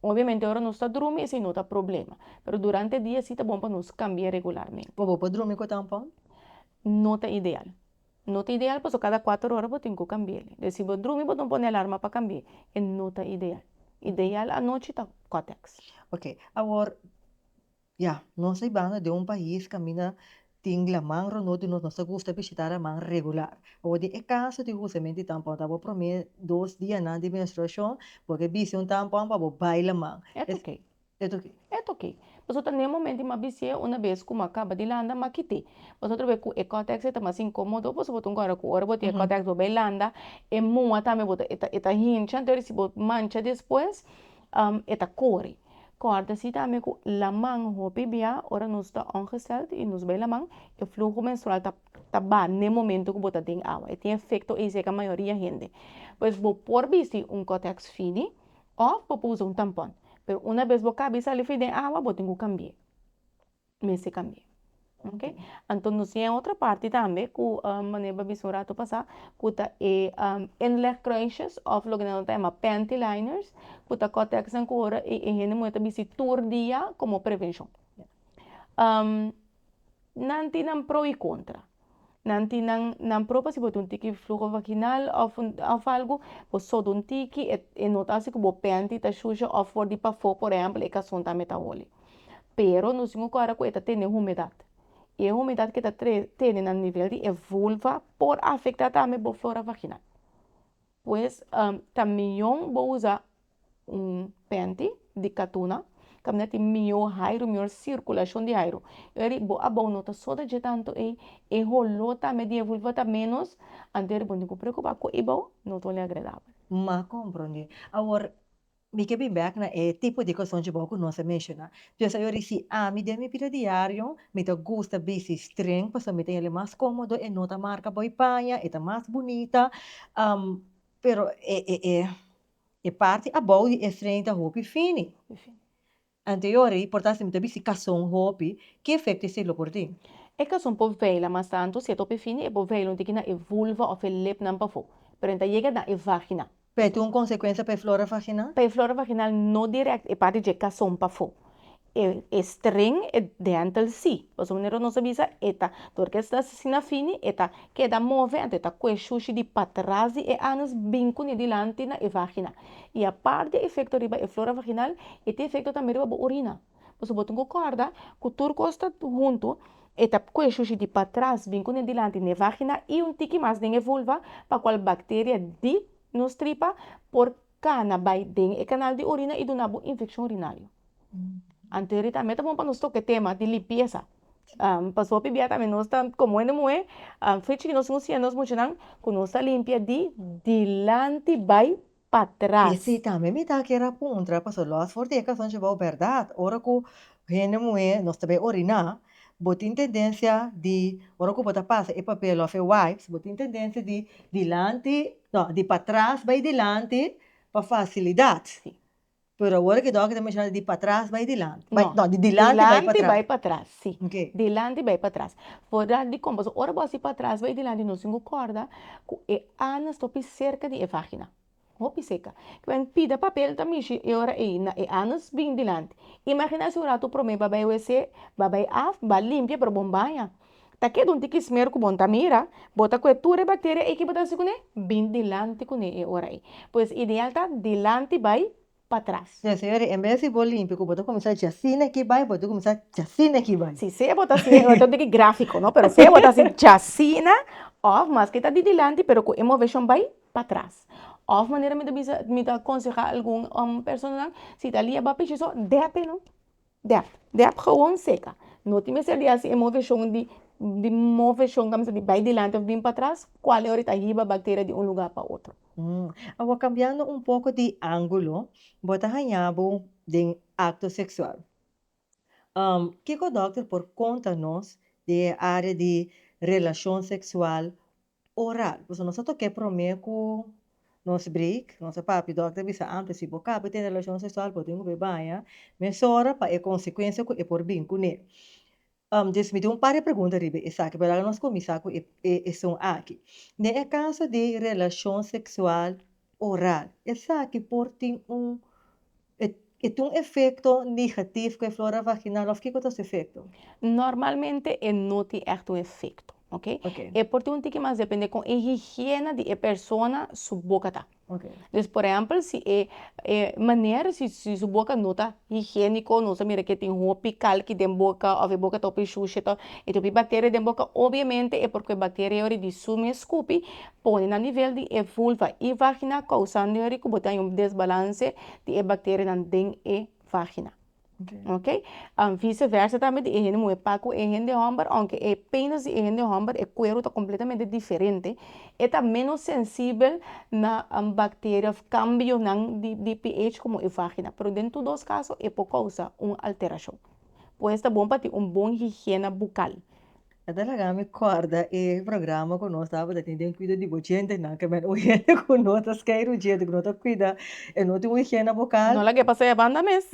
Obviamente ora nos ta drumi esei no ta problema, pero durante dia si ta bon pa nos kambia regularmente. Bo bo por drumi ku tampon? No ta ideal. No ta ideal pasobra kada kuater ora bo tin ku kambi'el. Des si bo drumi bo ta pone alarma pa kambi'e. E no ta ideal. Ideal anochi ta kòtèks. Ok, awor, ya, nos ta bibando den un pais kaminda tin laman rondó di nos, nos ta gusta bishitá laman regular. Awor den e kaso di husamente di tampon, ta bo promé dos dianan di menstruashon, bo ke bisti un tampon pa bo bai laman. E ta ok. E ta oké. E ta oké. Pasobra ta n'e momento m'a bisi'é una bes ku m'a kaba di landa m'a kit'é. Pasobra otro bes ku e kòtèks e ta mas inkomodo pasobra bo ta un kòrda ku ora bo tin e kòtèks bo bai landa e mua tambe bo ta e ta e ta hincha anto si bo mancha despues e ta kore. Kòrda si tambe ku laman hopi bia ora nos ta ongesteld i nos bai laman e fluho menstrual ta ta baha n'e momento ku bo ta den awa. E tin efekto ei serka mayoria hende. Pues bo por bisti un kòtèks fini Òf bo por usa un tampon. Pero una bes bo kabi sali fi den awa bo tin ku kambi'é. Mester kambi'é. Ok. Anto nos tin e otro parti tambe ku manera bo a bisa un ratu pasá ku ta e inlegkruisjes òf loke nan ta yama panty liners ku ta kòtèksnan ku ora e hende muhé ta bisti tur dia komo prevenshon. Nan tin nan pro i kontra. Nan tin nan nan pro pasobra bo tin un tiki fluho vaginal òf un òf algu, bo soda un tiki e e no ta hasi ku bo pènti ta shusha òf for di pafó por ehèmpel e kason tambe ta holi. Pero nos tin ku kòrda ku e ta tene humedat i e humedat ke ta tene na nivel di e vulva por afektá tambe bo flora vaginal. Pues ta mion bo usa un panty di katuna kaminda tin mihó hairu, mihó sirkulashon di hairu. Eri bo abou no ta soda dje tantu ei, e holó tambe di e vulva ta ménos, anto eri bo no tin ku preokupá ku e bou no ta holi agradabel. M'a komprondé. Awor, mi ke bin bèk na e tipo di kosnan dje bou ku nos a menshoná. Dus awor si ami den mi bida diario mi ta gusta bisti string pasobra mi ta hende mas kómodo, e no ta marka bo e paña, e ta mas bunita, pero e e e e parti abou di e string ta hopi fini. Anto e ora ei por ta si mi ta bisti kason hopi, ki efekto esei lo por tin? E kason por veila mas tantu, si e ta hopi fini e por veila un tiki na e vulva òf e lepnan pafó, pero e ta yega na e vagina. Pero tin un konsekuensia pa e flora vaginal? Pa e flora vaginal no dirèkt, e parti dje kason pafó. E e string, e dental sí. Pasobra manera nos a bisa e ta, dor ku e sta asina fini, e ta keda move, anto e ta kue shushi di patras di e anus bin kuné dilanti na e vagina. I apart di e efekto riba e flora vaginal, e tin efekto tambe riba bo orina. Pasobra bo tin ku kòrda ku tur kos ta huntu, e ta kue shushi di patras bin kuné dilanti na e vagina i un tiki mas den e vulva, pa kual bakteria di nos tripa por kana bai den e kanal di orina i duna bo infekshon urinario. Anto eri tambe ta bon pa nos toka e tema di limpiesa. Pasobra hopi bia tambe nos ta komo hende muhé, fe chiki nos tin ku siña nos muchanan ku nos ta limpia di dilanti bai patras. Esei tambe mi ta kier a puntra, pasobra lòs for di e kason dje bou bèrdat, ora ku hende muhé nos ta bai oriná, bo tin tendensia di ora ku bo ta pasa e papel òf e wipes, bo tin tendensia di dilanti, no, di patras bai dilanti pa fasilidat. Pero awor ke dòkter ta menshona di patras bai dilanti, bai, no, di dilanti bai Dilanti patras. bai patras, si. Oké. Dilanti bai patras. Voordat di kon, pasobra ora bo hasi patras bai dilanti nos tin ku kòrda ku e anus ta hopi serka di e vagina. Hopi seka. Kiben pida papel ta mishi e ora ei na e anus bin dilanti. Imagina si un ratu prome ba bai wc, ba bai af, ba limpia pero bon baña. Ta keda un tiki smer ku bo no ta mira, bo ta kue tur e bakteria ei ki bo ta hasi kuné, bin dilanti kuné e ora ei. Pues ideal ta dilanti bai patras. Pues señores, en bes di bo limpia ku bo ta kuminsá djasina aki bai, bo ta kuminsá djasina aki bai. Si, sea bo ta hasi, e ta un tiki gráfiko no, pero sea bo ta hasi djasina òf maske ta di dilanti pero ku e moveshon bai patras. Òf manera mi ta bisa, mi ta konsehá algun personanan, si ta lia bo a pishi so, dèp e no. Dèp, dèp gewoon seka. No tin mester di hasi e moveshon di di moveshon ka mester di bai dilanti òf bin patras, kual e ora ta hiba bakteria di un lugá pa otro. Awor kambiando un poko di ángulo, bo ta haña bo den akto seksual. Kiko dòkter por konta nos di e área di relashon seksual oral. Pasobra nos a tok'é promé ku nos break, nos a papia, dòkter a bisa antes si bo kaba tene relashon seksual bo tin ku bai baña mesora pa e konsekuensia ku e por bin kuné. Dus mi tin un par di pregunta riba esaki, pero laga nos kuminsá ku e esun aki. Den e kaso di relashon seksual oral, esaki por tin un E tin un efekto negatief ku e flora vaginal òf kiko ta su efekto? Normalmente e no tin ègt un efekto, ok? E por tin un tiki mas depende kon e higiena di e persona su boka ta. Dus por ehèmpel si e e meneer si si su boka no ta higiéniko, nos a mira ke tin hopi kalki den boka òf e boka ta hopi shushi ta e tin hopi bakteria den boka, obviamente e por ku e bakteria yori di su mes skupi pone na nivel di e vulva i vagina kousando yori ku bo ta haña un desbalanse di e bakterianan den e vagina. Ok? Vice versa tambe di e hende muhé pa ku e hende hòmber, ounke e penis di e hende hòmber, e kueru ta kompletamente diferente, e ta ménos sensibel na bakteria òf kambionan di pH komo e vagina. Pero den tur dos kaso e por kousa un alterashon. Pues ta bon pa tin un bon higiena bukal. E ta laga mi kòrda e programa ku nos tabata tin den Kuido di Bo Djentenan, ke men un hende ku no ta skeiru djente, ku no ta kuida, e no tin un higiena bokal. No lag'é pasa e banda mes.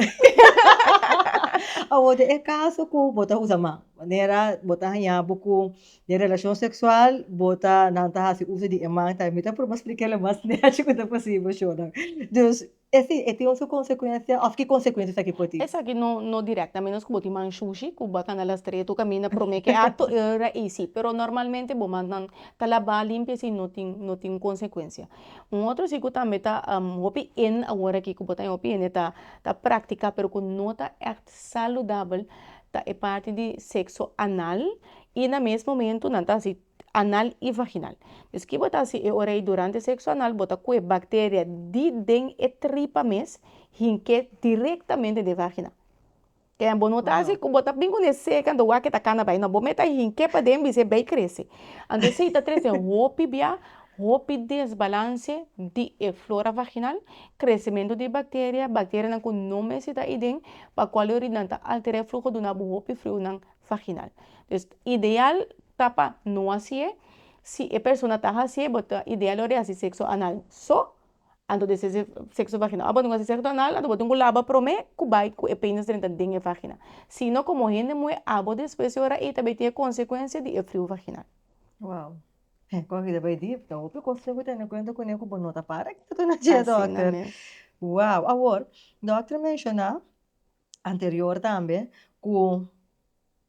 Awor den e kaso ku bo ta usa man, manera bo ta haña bo ku den relashon seksual bo ta nan ta hasi uso di e man tambe, mi ta prueba splik'é lo mas nechi ku ta posibel shornan. Dus Esei e tin un su konsekuensia òf ki konsekuensia esaki por tin? Esaki no no dirèkt, a ménos ku bo tin man shushi ku bo a kanda las tres tur kaminda promé ke akto e ora ei sí, pero normalmente bo mannan ta labá limpia si no tin no tin konsekuensia. Un otro sí ku tambe ta hopi in awor aki ku bo ta hopi hende ta ta praktiká pero ku no ta ègt saludabel ta e parti di sekso anal i na mes momentu nan ta hasi anal i vaginal. Dus ki bo ta hasi e ora ei durante sekso anal bo ta kue bakteria di den e tripa mes hink'é direktamente den vagina. Kende bo no ta hasi ku bo ta bin kuné seka anto wak e ta kana bai no bo meta hink'é paden bis'é bai krese. Anto esei ta trese hopi bia hopi desbalanse di e flora vaginal, kresementu di bakteria, bakterianan ku no mester ta eiden pa kual ora nan ta altera e fluho duna bo hopi friunan vaginal. Dus ideal ta pa no hasié, si e persona ta hasié bo ta ideal ora e hasi sexo anal so, anto despues e sexo vaginal. Ora bo tin ku hasi sexo anal anto bo tin ku laba promé ku bai ku e penis drenta den e vagina. Si no komo hende muhé abo despues e ora ei ta bai tin e konsekuensia di e friu vaginal. Wow. Kon ki ta bai dip? Ta hopi kos tin ku tene kuenta kuné ku bo no ta para ketu na dje dòkter. Wow. Awor, dòkter menshoná anterior tambe ku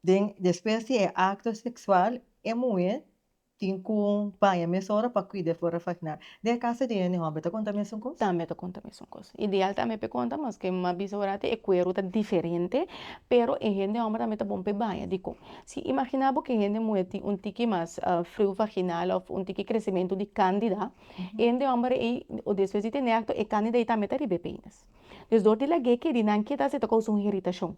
den despues di e akto seksual e muhé tin ku baña mesora pa kuida e flora vaginal. Den e kaso di hende hòmber ta konta mesun kos? Tambe ta konta mesun kos. Ideal tambe p'e konta maske mi a bisa ora te e kueru ta diferente pero e hende hòmber tambe ta bon p'e baña. Dikon? Si imagina bo ku e hende muhé tin un tiki mas friu vaginal òf un tiki kresementu di kandida, e hende hòmber ei despues di tene akto e kandida ei tambe ta riba e penis. Dus dor di lag'é keri nan keda si ta kousa un iritashon.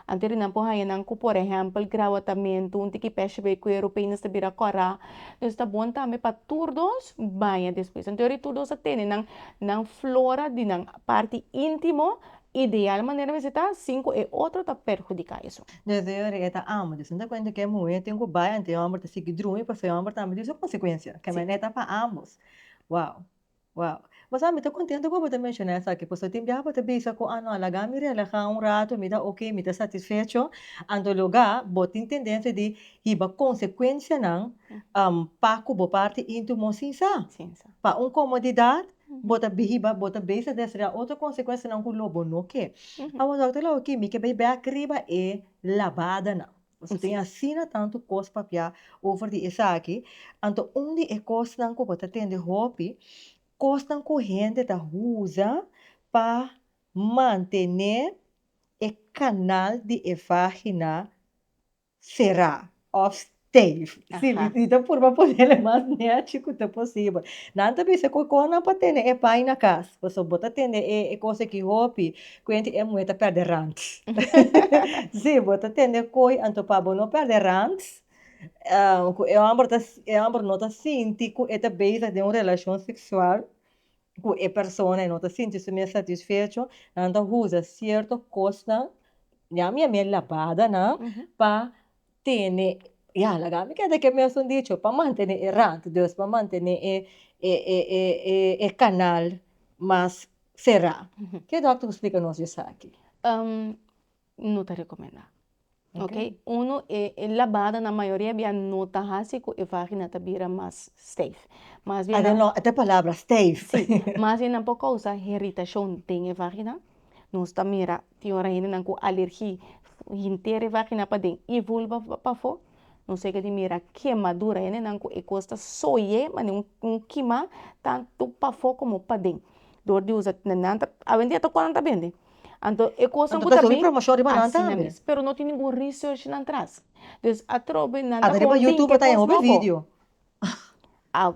Anto ri nan por haña nan ku por ehèmpel grawatamentu, un tiki pèshi bai kueru, penis ta bira kòrá. Dus ta bon tambe pa tur dos baña despues. Anto ri tur dos a tene nan nan flora di nan parti íntimo ideal manera mester ta sin ku e otro ta perhudiká esun. Dus e ora e ta amo. Dus no ta kuenta ku e muhé tin ku bai anto e hòmber ta sigui drumi pasobra e hòmber tambe tin su konsekuensia. Ke manera e ta pa ámbos. Wow. Wow. Bo sa, mi ta contento cu bo ta menciona esaki, pasobra tin biaha bo ta bisa cu, ah no, laga mi relaha un rato, mi ta ok, mi ta satisfecho, anto loga bo tin tendencia di hiba consecuencianan pa cu bo parti intimo sin sa. Sin sa. Pa un comodidad, bo ta hiba, bo ta bezig desaroya otro consecuencianan cu lo bo no ke. Awor, Doctor Laura, mi ke bay bek riba e labadanan. Pasobra tin asina tantu kos papia over di esaki. Anto un di e kosnan ku bo ta tende hopi, kosnan ku hende ta usa pa mantené e kanal di e vagina será òf stijf. Si, mi ta purba ponele mas nèchi ku ta posibel. Nan ta bisa ku kon nan por tene e pai na kas, pasobra bo ta tende e kos aki hopi, kuenti e muhé ta pèrdè rant. Si, bo ta tende koi, anto pa bo no pèrdè rant, ku e hòmber ta, e hòmber no ta sinti ku e ta bezig den un relashon seksual ku e persona, e no ta sinti su mes satisfecho, nan ta usa sierto kosnan, ya mi a mi e labadanan pa tene, ya laga mi keda ku e mesun dicho, pa mantene e rant, dus pa mantene e e kanal mas será. Ke dòkter por splika nos esaki? No ta rekomendá. Ok, uno e e labada na mayoria bia no ta hasi ku e vagina ta bira mas stijf. Mas bien nan. E ta palabra stijf. Si, mas bien nan por kousa irritashon den e vagina. Nos ta mira tin ora hendenan ku alergi henter e vagina paden i vulva pafó. Nos yega di mira kemadura, hendenan ku e kos ta soye manera un kima tantu pafó komo paden. Dor di usa nan ta awendia ta kua nan ta bende. Anto e kosnan ku ta bin asina mes, pero no tin ningun research nan tras. Dus atrobe nan ta riba YouTube ta hopi video.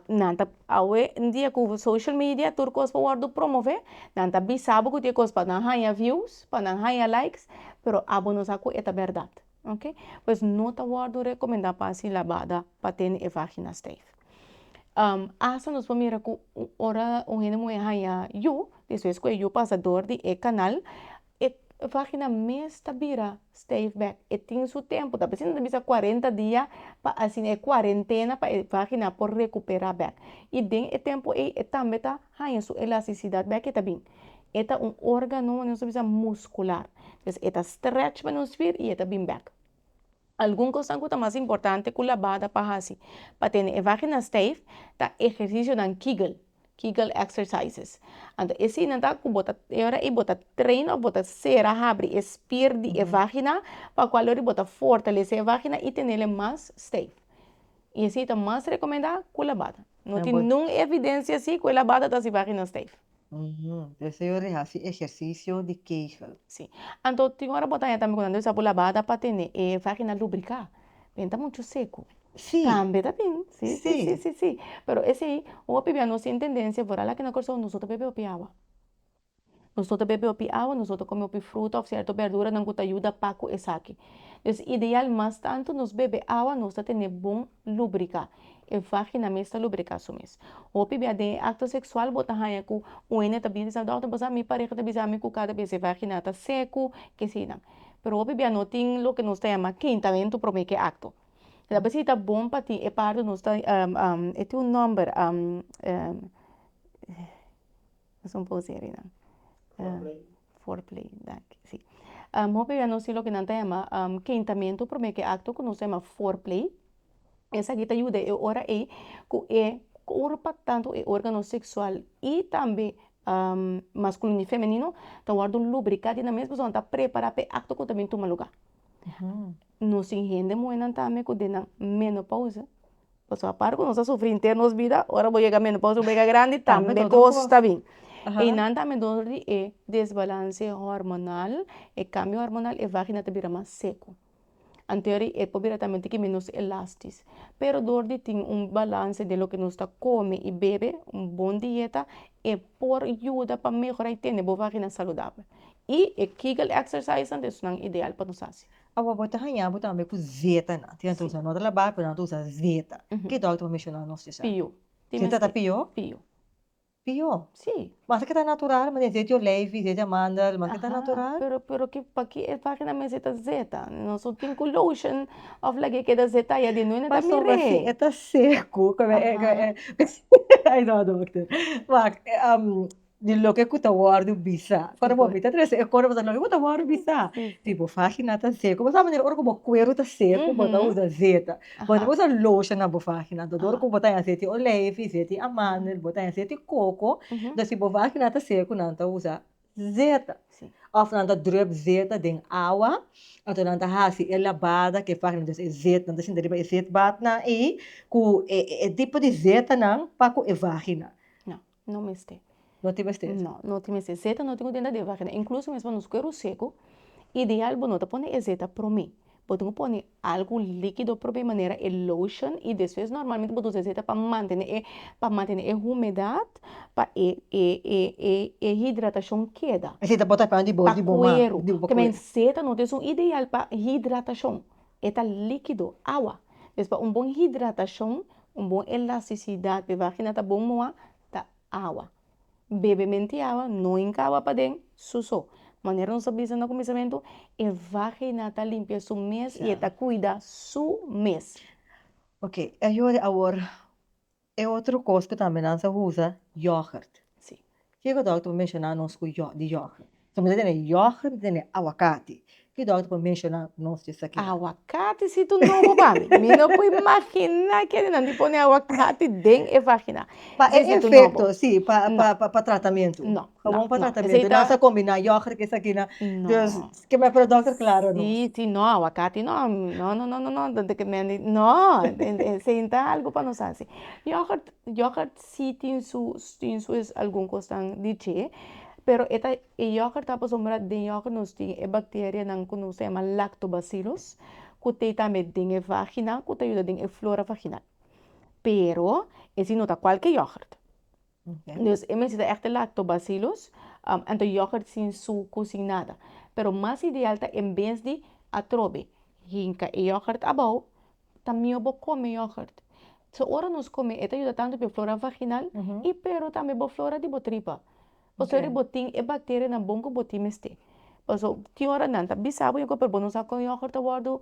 Nan ta awe en dia ku social media tur kos por wòrdu promové, nan ta bisa bo ku tin e kos pa nan haña views, pa nan haña likes, pero abo no sa ku e ta bèrdat. Oke, pues no ta wòrdu rekomendá pa hasi labada pa tene e vagina stijf. Asta nos por mira ku ora un hende muhé haña yu, despues ku e yu pasa dor di e kanal, e vagina mes ta bira stijf bèk. E tin su tempu, ta p'esei nan ta bisa kuarenta dia pa asina e kuarentena pa e vagina por rekuperá bèk. I den e tempu ei e tambe ta haña su elastisidat bèk, e ta bin. E ta un órgano, nos ta bisa muskular. Entonces e ta stretch pa nos spier i e ta bin bèk. Algun kosnan ku ta mas importante ku labada pa hasi pa tene e vagina stijf ta ehersisionan Kegel, Kegel exercises. Anto eseinan ta ku bo ta e ora ei bo ta train òf bo ta sera habri e spier di e vagina pa kual ora bo ta fortalesé e vagina i tenele mas stijf. I esei ta mas rekomendá ku labada. No tin nun evidensia si ku e labada ta hasi vagina stijf. Deseo di hasi ehersisio di Kegel. Sí. Anto tin ora bo ta haña tambe ku nan ta usa bo labada pa tene e vagina lubriká. Ben ta muchu seku. Sí. Tambe ta bin. Sí, sí, sí, sí, sí. Pero esei hopi bia nos tin tendensia foral aki na Kòrsou nos no ta bebe hopi awa. Nos no ta bebe hopi awa, nos no ta kome hopi fruta òf sierto berduranan ku ta yuda pa ku esaki. Dus ideal mas tantu nos bebe awa nos ta tene bon lubriká. E vagina mes ta lubriká su mes. Hopi bia den e akto seksual bo ta haña ku un hende ta bin bisa, dòkter bo sa mi pareha ta bisa mi ku kada bes e vagina ta seku, kesinan. Pero hopi bia no tin loke nos ta yama kentamentu promé ku e akto. Ta p'esei ta bon pa tin e parti nos ta e tin un nòmber Nos un posi arinan. Foreplay. Foreplay, danki, si. Hopi bia nos tin loke nan ta yama kentamentu promé ku e akto ku nos ta yama foreplay. Esaki ta yuda e ora ei ku e kurpa, tantu e órgano seksual i tambe maskulino i femenino ta wòrdu lubriká di nan mes pasobra nan ta prepará pa e akto ku ta bin tuma lugá. Nos tin hende muhénan tambe ku den nan menopousa Pasobra aparte ku nos a sufri henter nos bida, ora bo yega menopausa bo yega grandi tambe kos ta bin. Einan tambe dor di e desbalanse hormonal, e kambio hormonal, e vagina ta bira mas seku. Anto e por bira tambe un tiki menos elastis. Pero dor di tin un balanse den loke nos ta kome i bebe, un bon dieta, e por yuda pa mehora i tene bo vagina saludabel. I e kegel exercise nan ta esunnan ideal pa nos hasi. Awor bo ta haña bo tambe ku zetanan. Tin nan ta usa no ta labá pero nan ta usa zeta. Ke dòkter por menshoná nos di esaki? Pio. Zeta ta pio? Pio. Pio? Si. Mas ke ta natural, manera zeta di oleifi, zeta di amandel, mas ke ta natural? Pero pero ke paki e vagina mester ta zeta? Nos no tin ku lotion òf lag'é keda zeta ya di no e ta mir'é. Pasobra si e ta seku, ai no dòkter. Wak Di loke ku ta wòrdu bisa. Ora bo mita trese e kos, bo ta loke ku ta wòrdu bisa. Si bo vagina ta seku, bo sa manera ora ku bo kueru ta seku, bo ta usa zeta. Bo no ta usa lotion na bo vagina. Anto dor ku bo ta haña zeta di oleifi, zeta di amandel, bo ta haña zeta di koko. Entonces si bo vagina ta seku, nan ta usa zeta. Òf nan ta drup zeta den awa, anto nan ta hasi e labada ku e vagina, dus e zeta, nan ta sinta riba e zetbadnan ei ku e tipo di zetanan pa ku e vagina. No, no mester. No tin mester? No, no tin mester. Zeta no tin ku denter di e vagina. Inkluso mes pa nos kueru seku, ideal bo no ta pone e zeta promé. Bo tin ku pone algu likido promé manera e lotion i despues normalmente bo ta usa e zeta pa mantene e pa mantene e humedat pa e e e e e hidratashon keda. E zeta bo ta pone di bo Pa di bo man kueru. di bo Ke men kueru. zeta no ta esun ideal pa hidratashon. E ta likido, awa. Des pa un bon hidratashon, un bon elastisidat pa e vagina ta bon moa, ta awa. Bebe menti awa, no hinka awa paden, su so. Manera nos a bisa na kuminsamentu, e vagina ta limpia su mes i e ta kuida su mes. Ok, e yori awor e otro kos ku tambe nan sa usa, yoghurt. Si. Kiko dòkter por menshoná nos ku di yoghurt? So mi ta tene yoghurt, mi ta tene awakati. Ki dòkter por menshoná nos di esaki? Awakati si ta un nobo pa mi. Mi no por imaginá kende nan di pone awakati den e vagina. Pa e efekto, si, pa pa tratamentu. No, Gewoon pa tratamentu. Nan sa kombiná yoghurt ku esaki nan. Dus, ke mi pero dòkter klaro nos. Si, si, no, awakati no. No, no, no, no, no. No, esei ta algu pa nos hasi. Yoghurt, yoghurt si tin su, tin su algun kosnan di dje, pero e ta E yoghurt ta pasobra den yoghurt nos tin e bacterianan cu nos ta yama lactobacillus cu t'ey tambe den e vagina cu ta yuda den e flora vaginal. Pero esey no ta cualke yoghurt. Dus e mester ta echt e lactobacillus, anto yoghurt sin sucu sin nada. Pero mas ideal ta en bes di atrobe hinca e yoghurt abao Ta mihó bo kome yògùrt. So ora nos kome e ta yuda tantu pa e flora vaginal i pero tambe bo flora di bo tripa. Pasobra bo tin e bakterianan bon ku bo tin mester. Paso tin ora nan ta bisa bo yògùrt pero bo no sa kon yògùrt ta wòrdu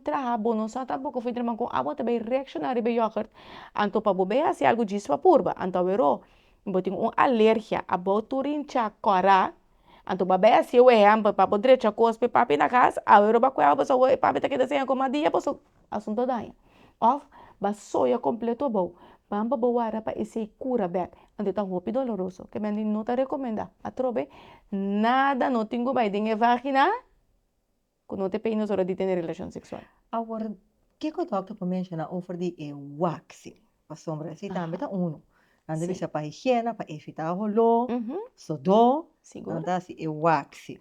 traha, bo no sa tampoko for entre man kon abo ta bai reakshoná riba e yògùrt. Anto pa bo bai hasi algu djis pa purba, anto aweró bo tin un alergia abou tur hinchá kòrá. Anto bo a bai hasi e wehèmpel pa bo drecha kos pa e papi na kas, awe roba ku awa pasobra e papi ta keda seña koma dia pasobra asuntu a daña. Òf bo a soya kompleto abou, ban pa bo warda pa esei kura bèk, anto e ta hopi doloroso. Ke mende no ta rekomendá. Atrobe, nada no tin ku bai den e vagina. Ku no te pei nos ora di tene relashon seksual. Awor, kiko dòkter por menshoná over di e waxing? Pasobra esei tambe ta unu. Nan ta bisa pa higiena, pa evitá holó, sodó, nan ta hasi e waxing.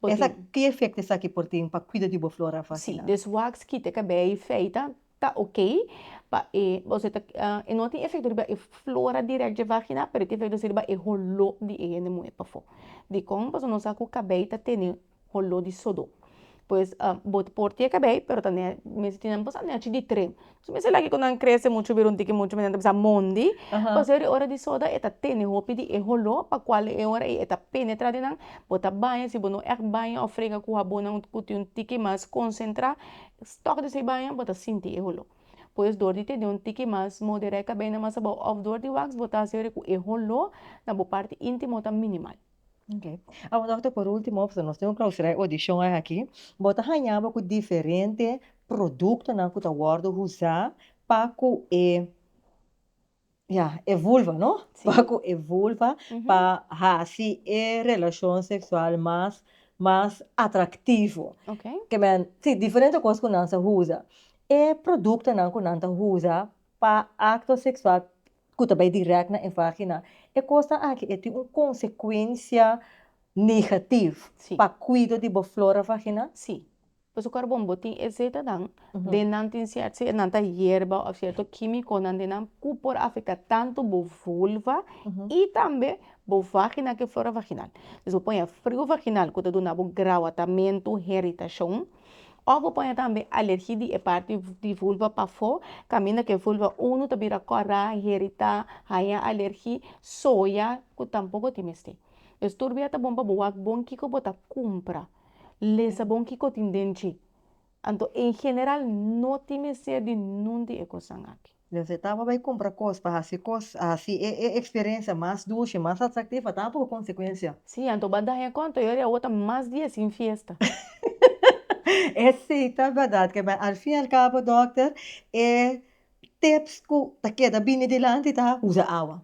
Esa, ki efekto esaki por tin pa kuida di bo flora vaginal? Sí, dus wax kita e kabei feita ta ok pa e, osea ta e no tin efekto riba e flora dirèkt dje vagina, pero e tin efekto si riba e holó di e hende muhé pafó. Dikon? Pasobra nos sa ku kabei ta tene holó di sodó. Pues bo por tin e kabei pero ta ne mester tin nan por sa nechi di tren. Su mester laki ku nan krese muchu bira un tiki muchu nan ta bisa mondi. Pasobra e ora di soda e ta tene hopi di e holó pa kual e ora ei e ta penetra den nan. Bo ta baña si bo no ègt baña òf frega ku habonnan ku tin un tiki mas konsentrá tòg di esei baña bo ta sinti e holó. Pues dor di tene un tiki mas moderá e kabeinan mas abou òf dor di wax bo ta hasi ora ku e holó na bo parti íntimo ta minimal. Ok. Awor dokter por ultimo, pasobra nos tin un clausura e audicion aki, bo ta haña bo ku diferente produktonan ku ta wòrdu usá pa ku e, ya, e vulva, no? Sí. Pa ku e vulva pa hasi e relashon seksual mas, mas atraktivo. Ok. Ke men, si, diferente kos ku nan sa usa. E produktonan ku nan ta usa pa akto seksual ku ta bai dirèkt na e vagina, e kosnan aki e tin un konsekuensia negativ pa kuido di bo flora vaginal? Sí. Pasobra kòrda bon, bo tin e zetanan, den nan tin sierto, si nan ta yerba òf sierto kímikonan den nan ku por afektá tantu bo vulva i tambe bo vagina ku e flora vaginal. Dus bo por haña friu vaginal ku ta duna bo grawatamentu, heritashon. Òf bo por haña tambe alergi di e parti di vulva pafó, kaminda ku e vulva unu ta bira kòrá, heritá, haña alergi, soya, ku tampoko tin mester. Dus tur bia ta bon pa bo wak bon kiko bo ta kumpra, lesa bon kiko tin den dje. Anto en general no tin mester di nun di e kosnan aki. Nos e taba bai kumpra kos pa hasi kos, hasi e e eksperensia mas dushi, mas atraktivo, a taba poko konsekuensia. Sí, anto bo a daña konto i ora awor ta mas dia sin fiesta. Esei ta bèrdat, ke al fin i al kabo dòkter, e tips ku ta keda bini dilanti ta usa awa.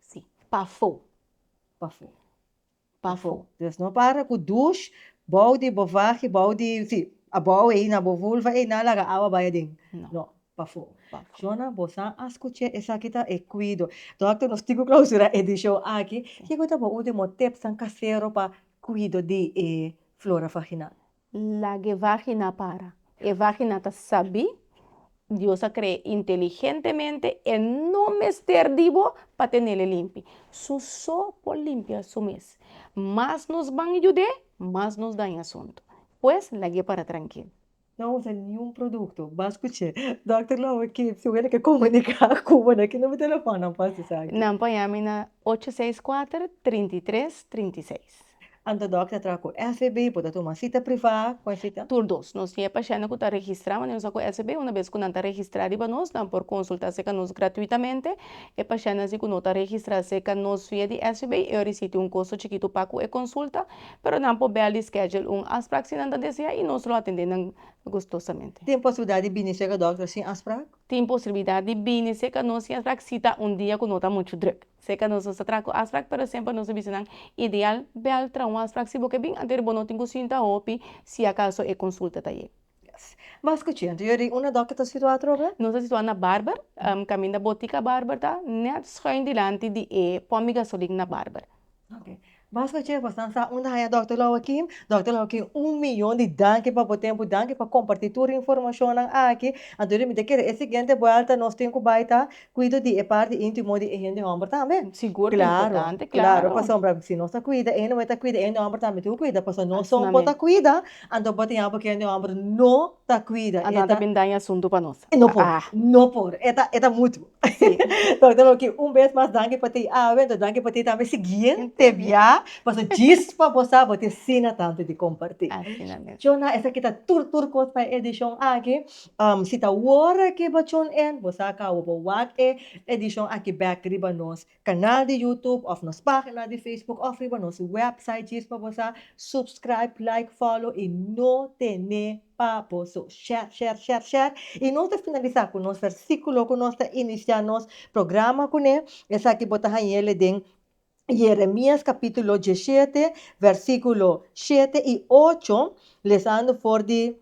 Sí, pafó. Pafó. Pafó. Dus no para ku dush bou di bo vagi, bou di, si, abou ei na bo vulva ei nan laga awa bai aden. No, pafó. Shona, bo sa a skuch'é, esaki ta e kuido. Dòkter, nos tin ku klausurá e edishon aki. Kiko ta bo último tipsnan kasero pa kuido di e flora vaginal? Laga e vagina para. E vagina ta sabí, Dios a kre'é inteligentemente, e no mester di bo pa tenel'e limpi. Su so por limpia su mes. Mas nos ban yud'é, mas nos daña asuntu. Pues, lag'é para trankil. No usa niun produkto. Ban skuch'é. Dòkter Laura Kip, si wende ke komuniká ku bo, na ki number telefòn nan por hasi esaki? Nan por yama mi na ocho seis kuater, 33, 36. Anto dòkter a traha ku SVB, bo ta tuma sita privá ku e sita? Tur dos. Nos tin e pashèntnan ku ta registrá manera nos a ku SVB. Una bes ku nan ta registrá riba nos, nan por konsultá serka nos gratuitamente. E pashèntnan si ku no ta registrá serka nos via di SVB, e ora si tin un kosto chikitu pa ku e konsulta, pero nan por bèl di schedule un afsprak si nan ta deseá i nos lo atendé nan gustosamente. Tin posibilidat di bini serka dòkter sin afsprak? Tin posibilidat di bini serka nos sin afsprak si ta un dia ku no ta muchu drùk. Seka nos no sa traha ku afsprak, pero semper nos ta bisa nan, ideal bèl traha un afsprak si bo ke bin, anto bo no tin ku sinta hopi si akaso e konsulta ta yega. Yes. Mas ku chento, yo di unda dòkter ta situá atrobe? Nos ta situá na Barber, kaminda Botika Barber ta, nèt schuin dilanti di e pòmp di gasolin na Barber. Ok. Mas ku chento, bosnan sa unda haña dòkter Lau Akim? Dòkter Lau Akim, un miyon di danki pa bo tempu, danki pa kompartí tur e informashonnan aki. Anto mi ta kere e siguiente buèlta nos tin ku bai ta Kuido di e parti íntimo di e hende hòmber tambe. Sigur ta importante, klaro. Klaro, pasobra si nos ta kuida e hende muhé ta kuida, e hende hòmber tambe tin ku kuida, pasobra nos son por ta kuida, anto por tin algu ku e hende hòmber no ta kuida. Anto nan ta bin daña asuntu pa nos. No por, no por, e ta, e ta mutu. Dòkter Loki, un bes mas danki pa ti awe, anto danki pa ti tambe siguiente bia, pasobra djis pa bo sa bo tin asina tantu di kompartí. Asina mes. Chona, esaki ta tur tur kos pa e edishon aki. Si ta wor ki bo tune in, bo sa cabo bo wak e edicion aki bek riba nos canal di YouTube of nos pagina di Facebook of riba nos website djis pa bo sa subscribe, like, follow y no tene pa bo so. Share, share, share, share. Y nos ta finalisa cu nos versiculo cu nos ta inicia nos programa cune. Esaki bo ta hañele den Jeremias capitulo 17, versiculo 7 y 8, lesando for di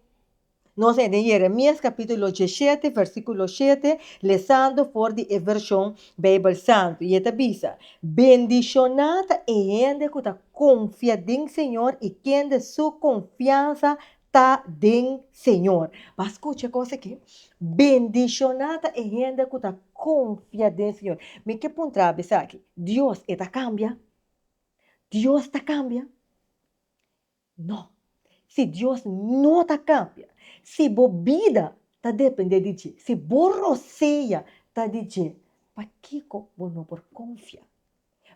Nos a den Jeremias capítulo 17, versículo 7, lesando for di e vershon Bijbel Santu, i e ta bisa, Bendishoná ta e hende ku ta konfia den Señor i kende su konfiansa ta den Señor. Bo a skucha e kos aki? Bendishoná ta e hende ku ta konfia den Señor. Mi ke puntra bo esaki, Dios e ta kambia? Dios ta kambia? No. Si Dios no ta cambia, si bo bida ta depende di dje, si bo rosea ta di dje, pakico bo no por confia?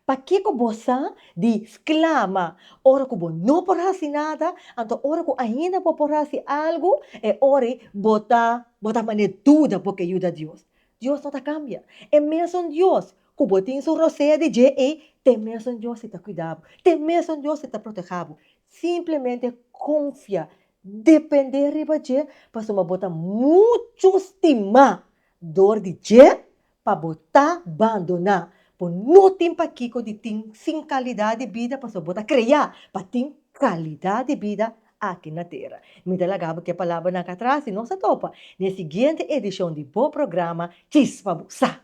Pakico bo sa di sclama ora cu bo no por haci nada, anto ora cu ainda bo por haci algo, e ora ei bo ta bo ta mane duda bo ke yuda Dios? Dios no ta cambia. E mesun Dios Ku bo tin su rosea di dje ei, te mesun Dios si ta kuida bo, te mesun Dios si ta proteha bo. Simplemente konfia, depende riba dje, pasobra bo ta muchu stimá dor di dje pa bo ta bandoná. Bo no tin pakiko di tin sin kalidat di bida pasobra bo ta kreá pa tin kalidat di bida aki na tera. Mi ta laga bo ku e palabranan akí atras i nos ta topa na e siguiente edishon di bo programa Chispa Bo Sa.